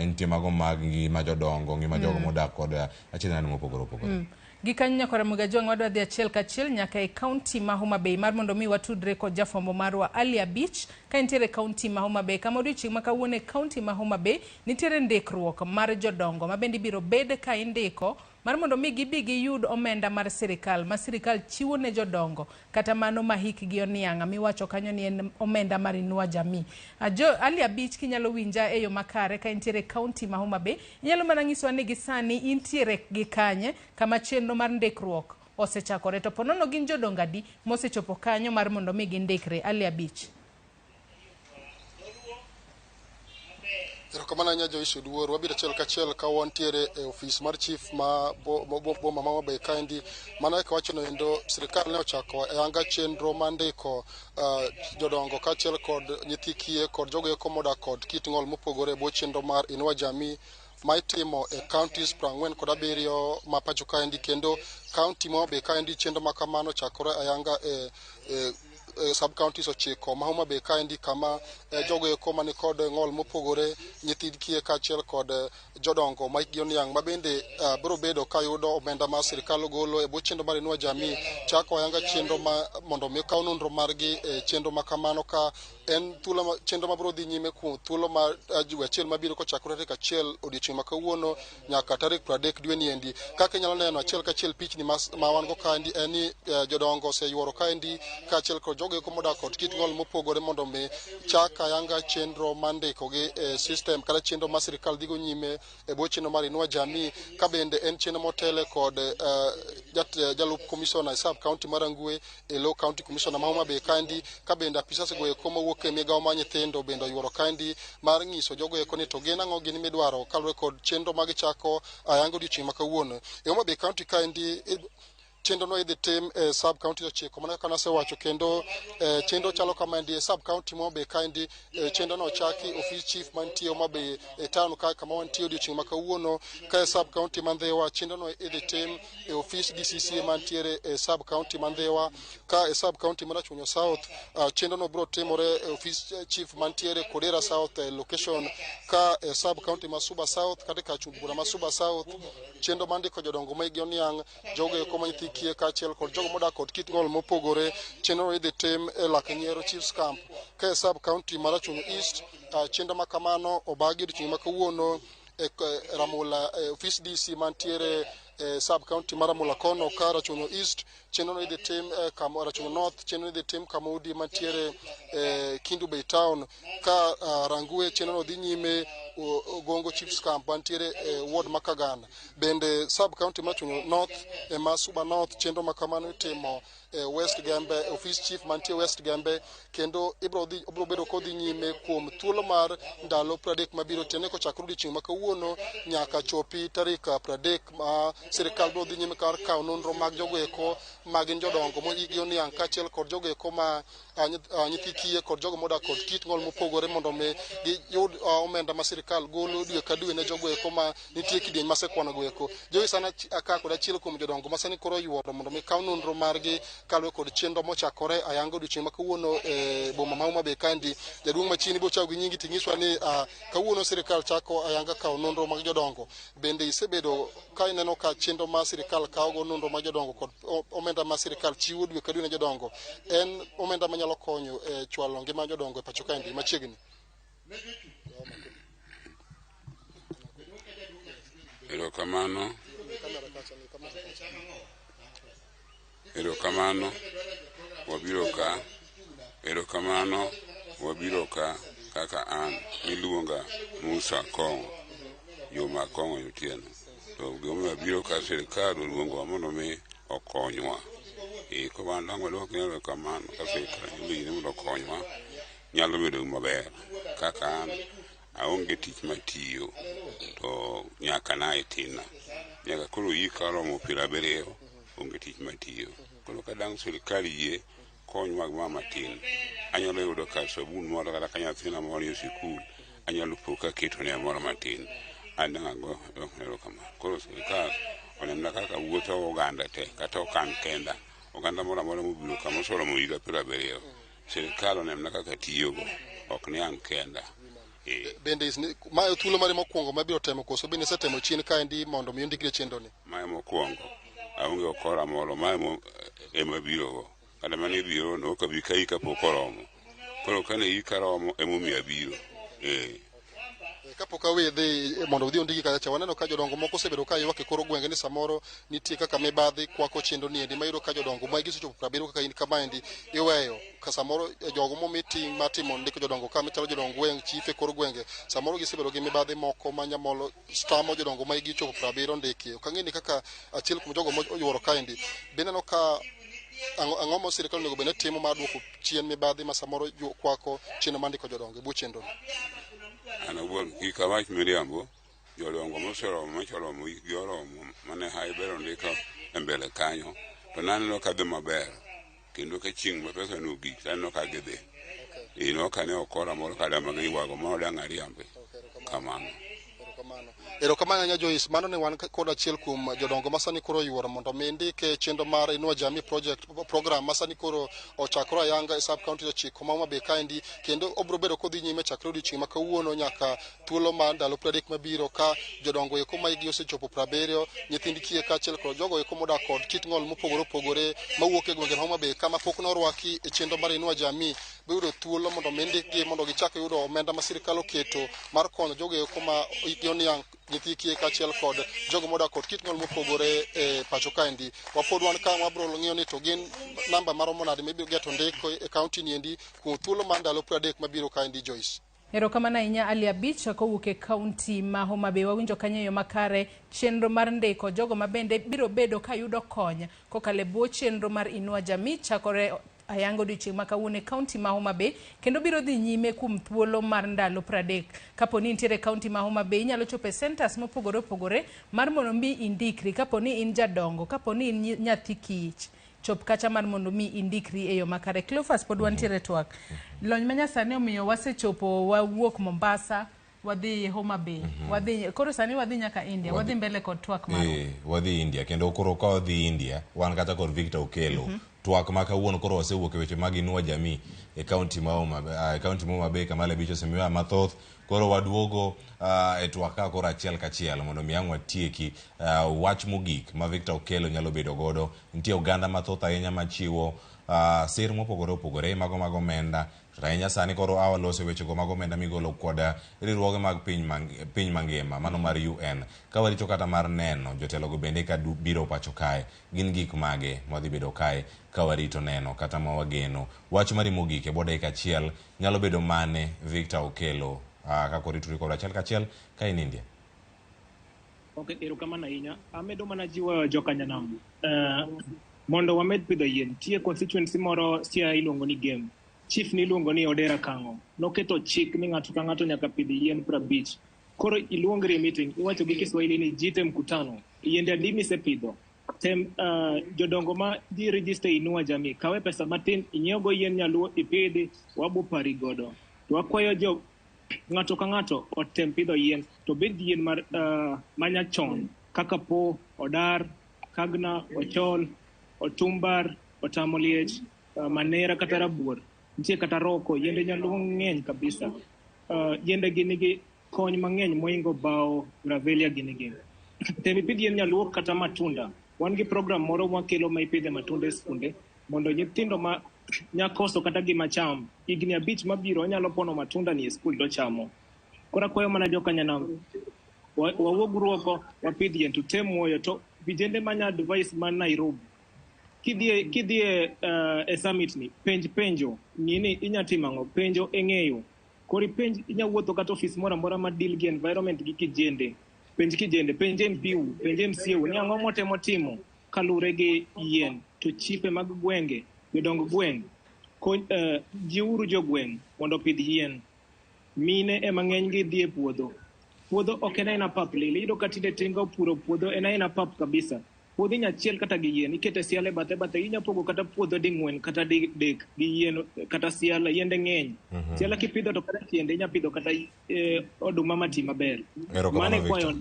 nitie mago mag ngima jodongo, ngima jogo modak kod achiel nade mopogore opogore. Gikanyo nyaka Ramogi Ajwang' wadwa dhi achiel kachiel nyaka e kaunti ma Homa Bay mar mondo mi watudre kod jafwambo marwa Ali Abich ka nitiere e kaunti ma Homa Bay. Kama odiochieng' ma kawuono e kaunti ma Homa Bay nitiere ndikruok mar jodongo ma bende ibiro bed ka indiko mar mondo mi gibi giyud omenda mar sirikal ma sirikal chiwo ne jodongo kata mano ma hikgi oniang' miwacho kanyo ni en omenda mar Inua Jamii. Ali Abich kinyalo winja e yo makare ka intiere e kaunti ma Homa Bay, inyalo mana nyisowa ni gi sani intiere gi kanye kama chenro mar ndikruok osechakore. To ponono gin jodongo adi mosechopo kanyo mar mondo mi gindikre? Ali Abich. Erokamano ahinya Joyce Oduor. Wabiro achiel kachiel ka wantiere e ofis mar chief ma boma ma Homa Bay kaendi. Mana kaka wachono endo, sirikal ne ochako ayanga chenro mar ndiko jodongo kaachiel kod nyithi kiye kod jogo eko modak kod kit ng'ol mopogore e bwo chenro mar Inua Jamii ma itimo e counties 47 ma pacho kaendi, kendo county ma Homa Bay kaendi chenro ma kamano chakore ayanga e sub counties 9 ma Homa Bay kaendi, kama jogo eko mani kod ng'ol mopogore, nyithi kiye kaachiel kod jodongo ma hikgi oniang' ma bende biro bedo ka yudo omenda ma sirikal ogolo e bwo chenro mar Inua Jamii, chako ayanga chenro ma mondo mi okaw nonro margi e chenro ma kamano, ka en thuolo ma chenro ma biro dhi nyime kuom thuolo mar dwe achiel mabiro kochakore tarik 1 odiochieng' ma kawuono nyaka tarik 30 dwe ni endi. Kaka inyalo neno achiel kachiel pichni ma wan go kaendi en ni jodongo oseyuoro kaendi kaachiel kod jogo eko modak kod kit ng'ol mopogore mondo mi chak ayanga chenro mar ndikogi e system kata chenro ma sirikal dhigo nyime e bwo chenro mar Inua Jamii, ka bende en chenro motele kod jalup commissioner e sub county mar Rangwe e low county commissioner ma Homa Bay kaendi, ka bende apisas go eko mowuok e migawo mar nyithindo bende oyuoro kaendi mar ng'iso jogo eko ni to gin ang'o gin midwaro kaluwore kod chenro ma gichako ayanga odiochieng' ma kawuono. E Homa Bay county kaendi chenro no idhi tim e sub county 9 mana kaka nasewacho, kendo chenro chalo kama endi e sub county ma Homa Bay kaendi. Chenro no ochaki office chief mantie Homa Bay e town ka kama wantie odiochieng' ma kawuono. Ka e sub county ma Ndhiwa, chenro no idhi tim e office DCC mantiere e sub county ma Ndhiwa. Ka e sub county ma Rachuonyo South, chenro no biro timore e office chief mantiere Kodera South location. Ka e sub county ma Suba South, kata ka bura ma Suba South, chenro mar ndiko jodongo ma hikgi oniang', jogo eko ma nyithi kiye kaachiel kod jogo modak kod kit ng'ol mopogore, chenro idhi tim e Lak Nyiero Chiefs Camp. Ka e sub county ma Rachuonyo East, chenro ma kamano obagi odiochieng' ma kawuono e Ramula, e office DC mantiere e sub county mar Ramula kono. Ka Rachuonyo East, chenro no idhi tim Rachuonyo North, chenro idhi tim Kamodi mantiere e Kendu Bay Town. Ka Rangwe, chenro no dhi nyime Ogongo Chiefs Camp mantiere e ward ma Kagana. Bende sub county mar Rachuonyo North ema Suba North, chenro ma kamano itimo e West Gembe, office chief mantie West Gembe, kendo ibiro bedo kodhi nyime kuom thuolo mar ndalo 30 mabiro, tiende kochakore odiochieng' ma kawuono nyaka chopi tarik 30 ma sirikal biro dhi nyime kar kawo nonro mag jogo eko ma gin jodongo ma hikgi oniang' kaachiel kod jogo eko ma nyithi kiye kod jogo modak kod kit ng'ol mopogore, mondo mi giyud omenda ma sirikal golo dwe ka dwe ne jogo eko ma nitie kidieny masekwano go eko. Jowi sana aka kod achiel kuom jodongo ma sani koro oyuoro mondo mi kaw nonro margi kaluwore kod chenro mochakore ayanga odiochieng' ma kawuono e boma ma Homa Bay kaendi. Jaduong' machien ibiro chako gi nyingi ting'iswa ni kawuono sirikal chako ayanga kawo nonro mag jodongo. Bende isebedo ka ineno ka chenro ma sirikal kawo go nonro mag jodongo kod omenda ma sirikal chiwo dwe ka dwe ne jodongo en omenda manyalo konyo e chwalo ngima jodongo e pacho kaendi machiegni? Erokamano. Erokamano. Wabiro ka. Erokamano. Wabiro ka kaka an miluonga Musa Kong'o, Juma Kong'o Otieno. To gimomiyo wabiro ka, sirikal oluongowa mondo mi okonywa. Koro wan dang' waduok erokamano ka sirikal nyalo yie mondo okonywa, nyalo bedo maber. Kaka an aonge tich matiyo to nyaka nae tinna, nyaka koro hika oromo 70, onge tich matiyo. Koro ka dang' sirikal yie konywa gi matin, anyalo yudo kar sabun moro kata ka nyathina moro nie sikul, anyalo po kaketone moro matin. An dang' ago erokamano. Koro sirikal onena kaka wuotho oganda te, kata ok an kenda, oganda moro amora mobiro kama oseromo higa 70, sirikal onena kaka tiyogo, ok ni an kenda. Bende mae thuolo mare mokwongo mabiro temo koso bende isetemo chien kaendi mondo mi ondikri e chenro ni? Mae mokwongo, aonge okora moro, mae ema birogo. Kata mane biro no ok abi ka hika pok oromo. Koro kane hika romo emomiyo abiro. Kapok awe dhi mondo udhi ondiki kacha, waneno ka jodongo moko osebedo ka ywak e kor gwenge ni samoro nitie kaka mibadhi kwako chenro ni endi, mayudo ka jodongo ma gisechopo 70 kaka in kamaendi iweyo ka samoro jogo momi ting' mar timo ndiko jodongo ka machalo jodong gweng', chief e kor gwenge, samoro gisebedo gi mibadhi moko ma nyamolo tamo jodongo ma hikgi ochopo 70 ndiki. Ok ang'e ni kaka achiel kuom jogo moyuoro kaendi, be ineno ka ang'o ma sirikal onego bed ni timo mar duoko chien mibadhi ma samoro kwako chenro mar ndiko jodongo e bwo chenro? An awuon kik awach miriambo, jodongo moseromo machoromo hikgi oromo mane hayi ber ondiko e mbele kanyo to naneno ka dhi maber kendo ka chieng' ma pesa no ogik taneno ka gidhi. Ino ka ne okora moro kada ma giywago mano dang' ariambi. Kamano. Erokamano ahinya Joyce. Mano ne wan kod achiel kuom jodongo ma sani koro oyuoro mondo mi ndike chenro mar Inua Jamii project program ma sani koro ochakore ayanga e sub county 9 ma Homa Bay kaendi, kendo obiro bedo kodhi nyime chakre odiochieng' ma kawuono nyaka thuolo mar ndalo 30 mabiro, ka jodongo eko ma hikgi osechopo 70, nyithind kiye kaachiel kod jogo eko modak kod kit ng'ol mopogore opogore mawuok e gwenge ma Homa Bay kama pok norwaki e chenro mar Inua Jamii biro yudo thuolo mondo mi ndikgi mondo gichak yudo omenda ma sirikal oketo mar konyo jogo eko ma hikgi oniang', nyithi kiye kaachiel kod jogo modak kod kit ng'ol mopogore e pacho kaendi. Wapod wan ka wabiro ng'iyo ni to gin namba maromo nade mibiro geto ndiko e kaunti ni endi kuom thuolo mar ndalo 30 mabiro kaendi Joyce. Erokamano ahinya Ali Abich kowuok e kaunti ma Homa Bay. Wawinjo kanyo e yo makare chenro mar ndiko jogo ma bende biro bedo ka yudo kony kokalo e bwo chenro mar Inua Jamii chakore ayanga odiochieng' ma kawuono e kaunti ma Homa Bay kendo biro dhi nyime kuom thuolo mar ndalo 30. Kapo ni intiere e kaunti ma Homa Bay, inyalo chopo e centers mopogore opogore mar mondo mi indikri. Kapo ni in jadongo, kapo ni in nyathi kich, chop kacha mar mondo mi indikri e yo makare. Cleophas, pod wantiere twak. Lony manyasani omiyo wasechopo, wawuok Mombasa, wadhi Homa Bay, wadhi koro sani wadhi nyaka India, wadhi mbele kod twak marwa. Wadhi India kendo koro ka wadhi India wan kata kod Victor Okelo. Twak ma kawuono koro wasewuok e weche mag Inua Jamii e kaunti ma Homa Bay, kaunti ma Homa Bay kama Ali Abich osemiwa mathoth. Koro waduogo e twak ka koro achiel kachiel mondo mi ang' watieki wach mogik ma Victor Okelo nyalo bedo godo. Nitie oganda mathoth ahinya machiwo sir mopogore opogore mago mag omenda. To ahinya sani koro awa loso wechego mag omenda migolo kod riwruoge mag piny mangima mano mar UN. Ka warito kata mar neno jotelogo bende ka biro pacho kae, gin gik mage mwadhi bedo kae ka warito neno kata ma wageno. Wach mari mogik e bwo dakika achiel nyalo bedo mane Victor Okelo kaka oritore kod achiel kachiel ka in India? Okay, erokamano ahinya. Amedo mana jiwo jokanyanam mondo wamed pidho yien. Nitie constituency moro Siaya iluongo ni Gem. Chief ni iluongo ni Odera Kang'o. Noketo chik ni ng'ato ka ng'ato nyaka pidh yien 50. Koro iluongri e meeting, iwacho gi Kiswahili ni jite mkutano. Yiende adi misepidho? Tem jodongo ma ji register Inua Jamii, kawe pesa matin inyiewgo yien nyaluo ipidhi, wabo pari godo. To wakwayo jo ng'ato ka ng'ato otem pidho yien, to bed yien mar manyachon kaka po, odar, kagna, ochol, otumbar, otamoliech, manera kata rabuor. Nitie kata roko, yiende nyaluo ng'eny kabisa. Yiende gi nigi kony mang'eny moingo bao, gravelia gini gi. Tem ipidh yien nyaluo kata matunda. Wan gi program moro mwakelo ma ipidhe matunda e skunde mondo nyithindo ma nyakoso kata gima cham higni 5 mabiro onyalo pono matunda ni e skul tochamo. Koro akwayo mana jokanyanam wawuog oko wapidh yien to tem muoyo to vijende manya advice man Nairobi kidhi e summit ni penj penjo ng'ini inya timo ang'o, penjo e ng'eyo. Koro ipenj, inya wuotho kata ofis moro amora ma deal gi environment gi kijende, penj kijende, penj MP u, penj MCA u ni ang'o motemo timo kaluwore gi yien. To chife mag gwenge, jodong gweng', jiwuru jogweng' mondo opidh yien. Mine ema ng'eny gi dhi e puodho. Puodho ok en aena pap lilo, iyudo ka tinde tinga opuro puodho en aena pap kabisa. Puodho inya chiel kata gi yien, ikete siala e bathe bathe, inya pogo kata puodho ding'wen kata didek gi yien kata siala, yiende ng'eny. Siala kipidho to kata tiende inya pidho kata oduma mati maber. Erokamano Victor.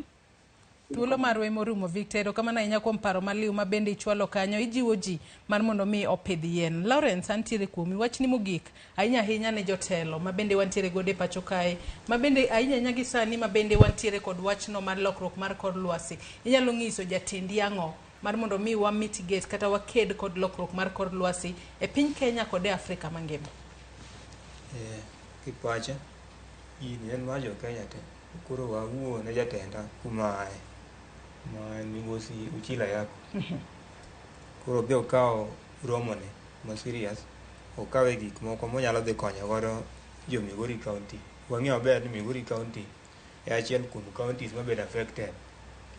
Thuolo marwa emorumo Victor, erokamano ahinya kuom paro maliw ma bende ichwalo kanyo, ijiwo ji mar mondo mi opidh yien. Lawrence, antiere kuomi, wachni mogik ahinya ahinya ne jotelo ma bende wantiere godo e pacho kae, ma bende ahinya ahinya gi sani ma bende wantiere kod wachno mar lokruok mar kor lwasi. Inyalo ng'iso jatendi ang'o mar mondo mi wa mitigate kata waked kod lokruok mar kor lwasi e piny Kenya kod e Afrika mangima? Kipacha, gini en mar jo Kenya te. Koro wawuo ne jatenda kuma aye ma en migosi Uchila Yako. Koro odhi okawo romo ni ma serious, okawe gik moko monyalo dhi konyo godo jo Migori County. Wang'eyo maber ni Migori County e achiel kuom counties mabedo affected.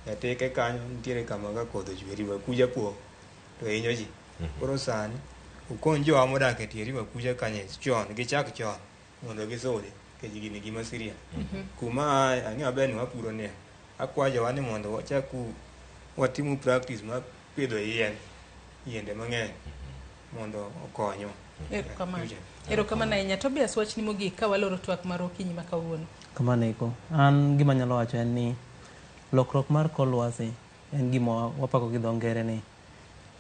E tike kanyo nitiere kama ka koth ochwe River Kuja pong' to hinyo ji. Koro sani okony jowa modak e tie River Kuja kanyo chon, gichak chon mondo gisudi nikech gini gima serious. Kuma aye ang'eyo maber ni wapuro niang'. Akwayo jowa ni mondo wachaku watimu practice mar pidho yien, yiende mang'eny mondo okonywa. Erokamano. Erokamano ahinya. Tobias, wachni mogik ka waloro twak mar okinyi ma kawuono. Kamano eko. An gima anyalo wacho en ni lokruok mar kor lwasi en gima wapako gi dho ngere ni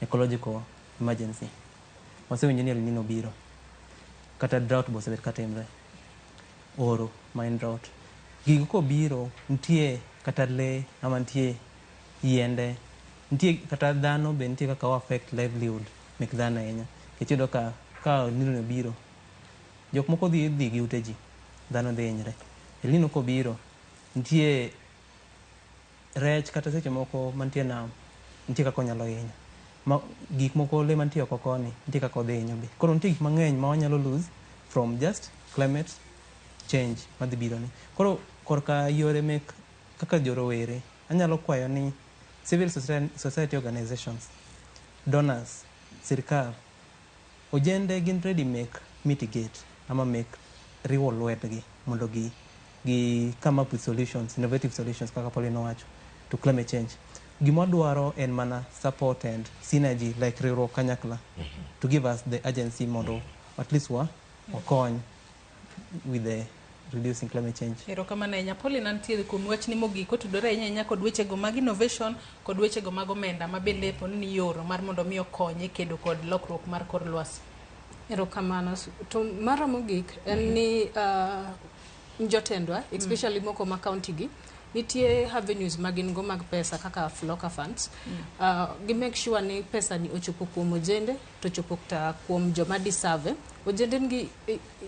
ecological emergency. Wasewinjo ni El Nino biro. Kata drought be osebet katimre. Oro ma en drought. Gigo kobiro, nitie kata lee ama nitie yiende, nitie kata dhano be nitie kaka o affect livelihood mek dhano ahinya. Nikech iyudo ka ka El Nino ni obiro, jok moko dhi dhi gi ute ji, dhano dhi hinyre. El Nino kobiro, nitie rech kata seche moko mantie nam, nitie kaka onyalo hinyo. Ma gik moko lee mantie oko koni, nitie kaka odhi hinyo be. Koro nitie gik mang'eny ma wanyalo lose from just climate change madhi biro ni. Koro korka yore mek kaka jorowere, anyalo kwayo ni civil society organizations, donors, sirkal, ojende gin ready mek mitigate ama mek riwo lwetgi mondo gi gi come up with solutions, innovative solutions kaka Pauline owacho to climate change. Gima wadwaro en mana support and synergy like riwruok kanyakla to give us the agency mondo at least wa wakony with the reducing climate change. Erokamano ahinya. Pauline, antiere kuom wachni mogik otudore ahinya ahinya kod wechego mag innovation kod wechego mag omenda ma bende po ni ioro mar mondo mi okony e kedo kod lokruok mar kor lwasi. Erokamano. To mara mogik en ni jotendwa, especially moko ma county gi, nitie avenues ma gin go mag pesa kaka Floka funds. Gi make sure ni pesa ni ochopo kuom ojende to ochopo kata kuom joma deserve. Ojende nigi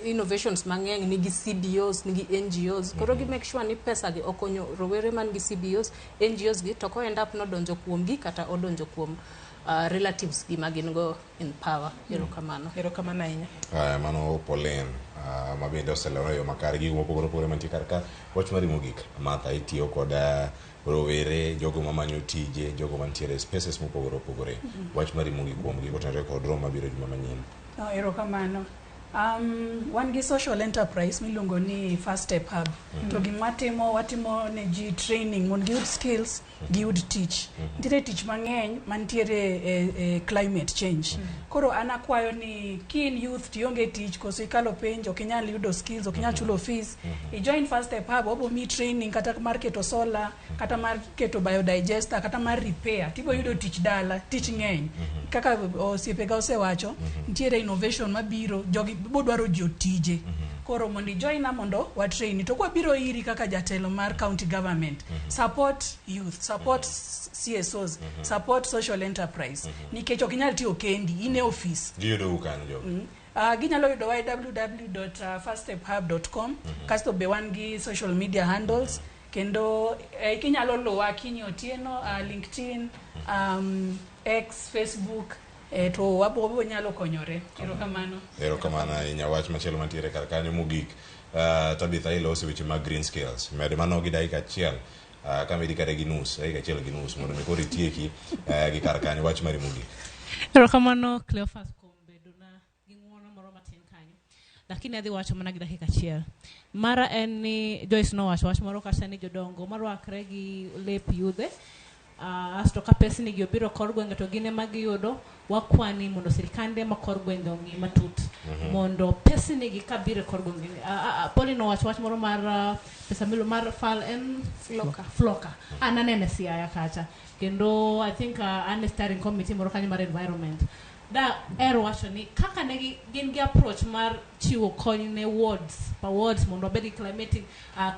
innovations mang'eny, nigi CBOs, nigi NGOs. Koro gi make sure ni pesa gi okonyo rowere man gi CBOs, NGOs gi to ko end up nodonjo kuom gi kata odonjo kuom relatives gi ma gin go in power. Erokamano. Erokamano ahinya. Aya, mano Pauline ma bende oselero e yo makare gigo mopogore opogore mantie kar ka. Wach mari mogik, Martha, itiyo kod rowere, jogo mamanyo tije, jogo mantiere e spaces mopogore opogore. Wach mari mogik kuom gi kotenore kod romo mabiro juma manyien. Oh, erokamano. Wan gi social enterprise miluongo ni First Step Hub. To gima watimo, watimo ne ji training mondo giyud skills, giyud tich. Nitiere tich mang'eny mantiere e climate change. Koro an akwayo ni ki in youth to ionge tich koso ikalo penj, ok inyal yudo skills, ok inyal chulo fees, i join First Step Hub, wabo miyi training kata mar keto solar, kata mar keto biodigester, kata mar repair, tibo yudo tich dala, tich ng'eny. Kaka osiepega osewacho, nitiere innovation mabiro, jogi bodwaro jotije. Koro mondo ijoina mondo wa train. To kwabiro iri kaka jatelo mar county government, support youth, support CSOs, support social enterprise. Nikech ok inyal tiyo kendi, in e office. Giyudou kanyo jogo? Ginyalo yudowa e www.firststephub.com. Kasto be wan gi social media handles kendo kinyalo luwa Akinyi Otieno LinkedIn, X, Facebook, to wabo nyalo konyore. Erokamano. Erokamano ahinya. Wach machielo mantiere kar kanyo mogik, Tabitha, iloso weche mag green skills. Med mano gi dakika achiel, kamedi kata gi nus, dakika achiel gi nus mondo mi koro itieki gi kar kanyo. Wach mari mogik. Erokamano Cleophas kuom bedona gi ng'uono moro matin kanyo. Lakini adhi wacho mana gi dakika achiel. Mara en ni Joyce nowacho wach moro kacha ni jodongo marwakre gi lep yudhe. Asto ka pesni gi obiro kor gwenge to gin ema giyudo, wakwani mondo sirikande ma kor gwenge ong'i matut. Mondo pesni gi kabiro e kor gwenge. Pauline nowacho wach moro mar pesa milo mar fal en Floka. Floka. An anene Siaya kacha. Kendo I think an e steering committee moro kanyo mar environment. Da ero wacho ni kaka ne gin gi approach mar chiwo kony ne wards per wards mondo wabed gi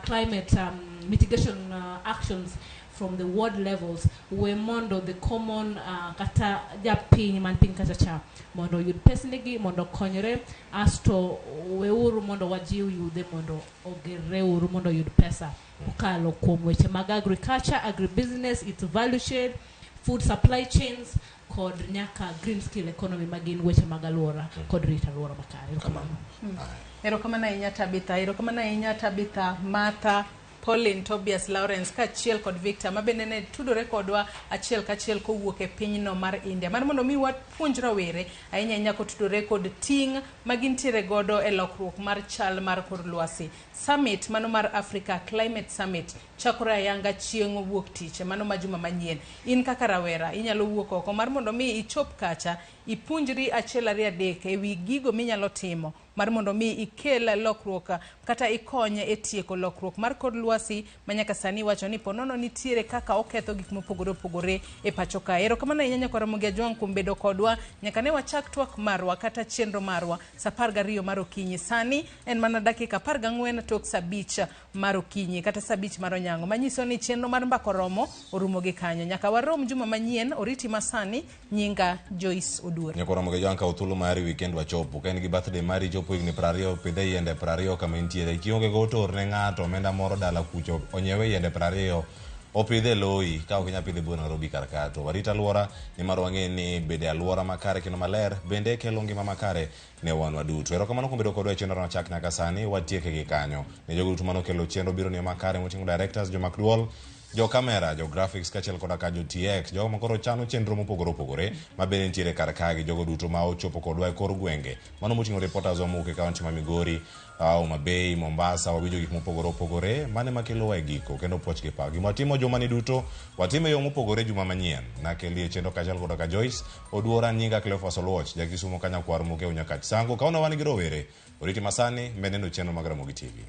climate mitigation actions. from the ward levels we mondo the common kata japiny man piny kacha cha mondo oyud pesnigi mondo okonyre asto weuru mondo wajiw yudhe mondo ogerreuru mondo oyud pesa kokalo kuom weche mag agriculture, agribusiness, its value chain, food supply chains kod nyaka green skill economy magin weche mag alwora kod rito alwora makare. Erokamano. Erokamano ahinya Tabitha, erokamano ahinya Tabitha, Martha, Pauline, Tobias, Lawrence kaachiel kod Victor ma bende ne tudore kodwa achiel kachiel kowuok e pinyno mar India mar mondo mi wapuonj rowere ahinya ahinya kotudore kod ting' ma gintiere godo e lokruok mar chal mar kor lwasi. Summit mano mar Africa Climate Summit chakore ayanga chieng' wuok tich mano ma juma manyien. In kaka rawera inyalo wuok oko mar mondo mi ichop kacha ipuonjri achiel ariyo adek ewi gigo minyalo timo mar mondo mi ikel lokruok kata ikony e tieko lokruok mar kor lwasi ma nyaka sani iwacho ni ponono nitiere kaka oketho gik mopogore opogore e pacho ka. Erokamano ahinya nyakwa Ramogi Ajwang' kuom bedo kodwa nyaka ne wachak twak marwa kata chenro marwa sa 12 mar okinyi. Sani en mana dakika 14 tok sa 5 mar okinyi kata sa 5 mar onyango manyiso ni chenro mar mbaka oromo orumo gi kanyo. Nyaka warom juma manyien oriti masani nyinga Joyce Oduor. Nyakwa Ramogi Ajwang' kaw thuolo mari weekend wachopo. Ka in gi birthday mari chopo higni 20 pidhe yiende 20 kama intiere. Kionge go to orne ng'ato omenda moro dala kucho onyiewe yiende 20 opidhe e loyi ka ok inyal pidhe buo Nairobi kar ka to warit alwora nimar wang'e ni bedo e alwora makare kendo maler bende kelo ngima makare ne wan waduto. Erokamano kuom bedo kodwa e chenro no chak nyaka sani watieke gi kanyo. Ne jogo duto manokelo chenro biro ni makare moting'o directors, jomak duol, jo kamera, jo graphics kaachiel koda ka jo TX, jogo ma koro chano chenro mopogore opogore ma bende nitiere kar ka gi jogo duto ma ochopo kodwa e kor gwenge. Mano moting'o reporters wa mowuok e kaunti ma Migori, Homa Bay, Mombasa, wawinjo gik mopogore opogore mane makelowa e giko kendo puoch gi pak. Gima watimo juma ni duto, watimo e yo mopogore juma manyien. Nakelie chenro kaachiel koda ka Joyce Oduora, nyinga Cleophas Oluoch, ja Kisumo ka nyakwar Mokeu Nyakach Sango. Kawuono wan gi rowere. Oriti masani, med neno chenro mag Ramogi TV.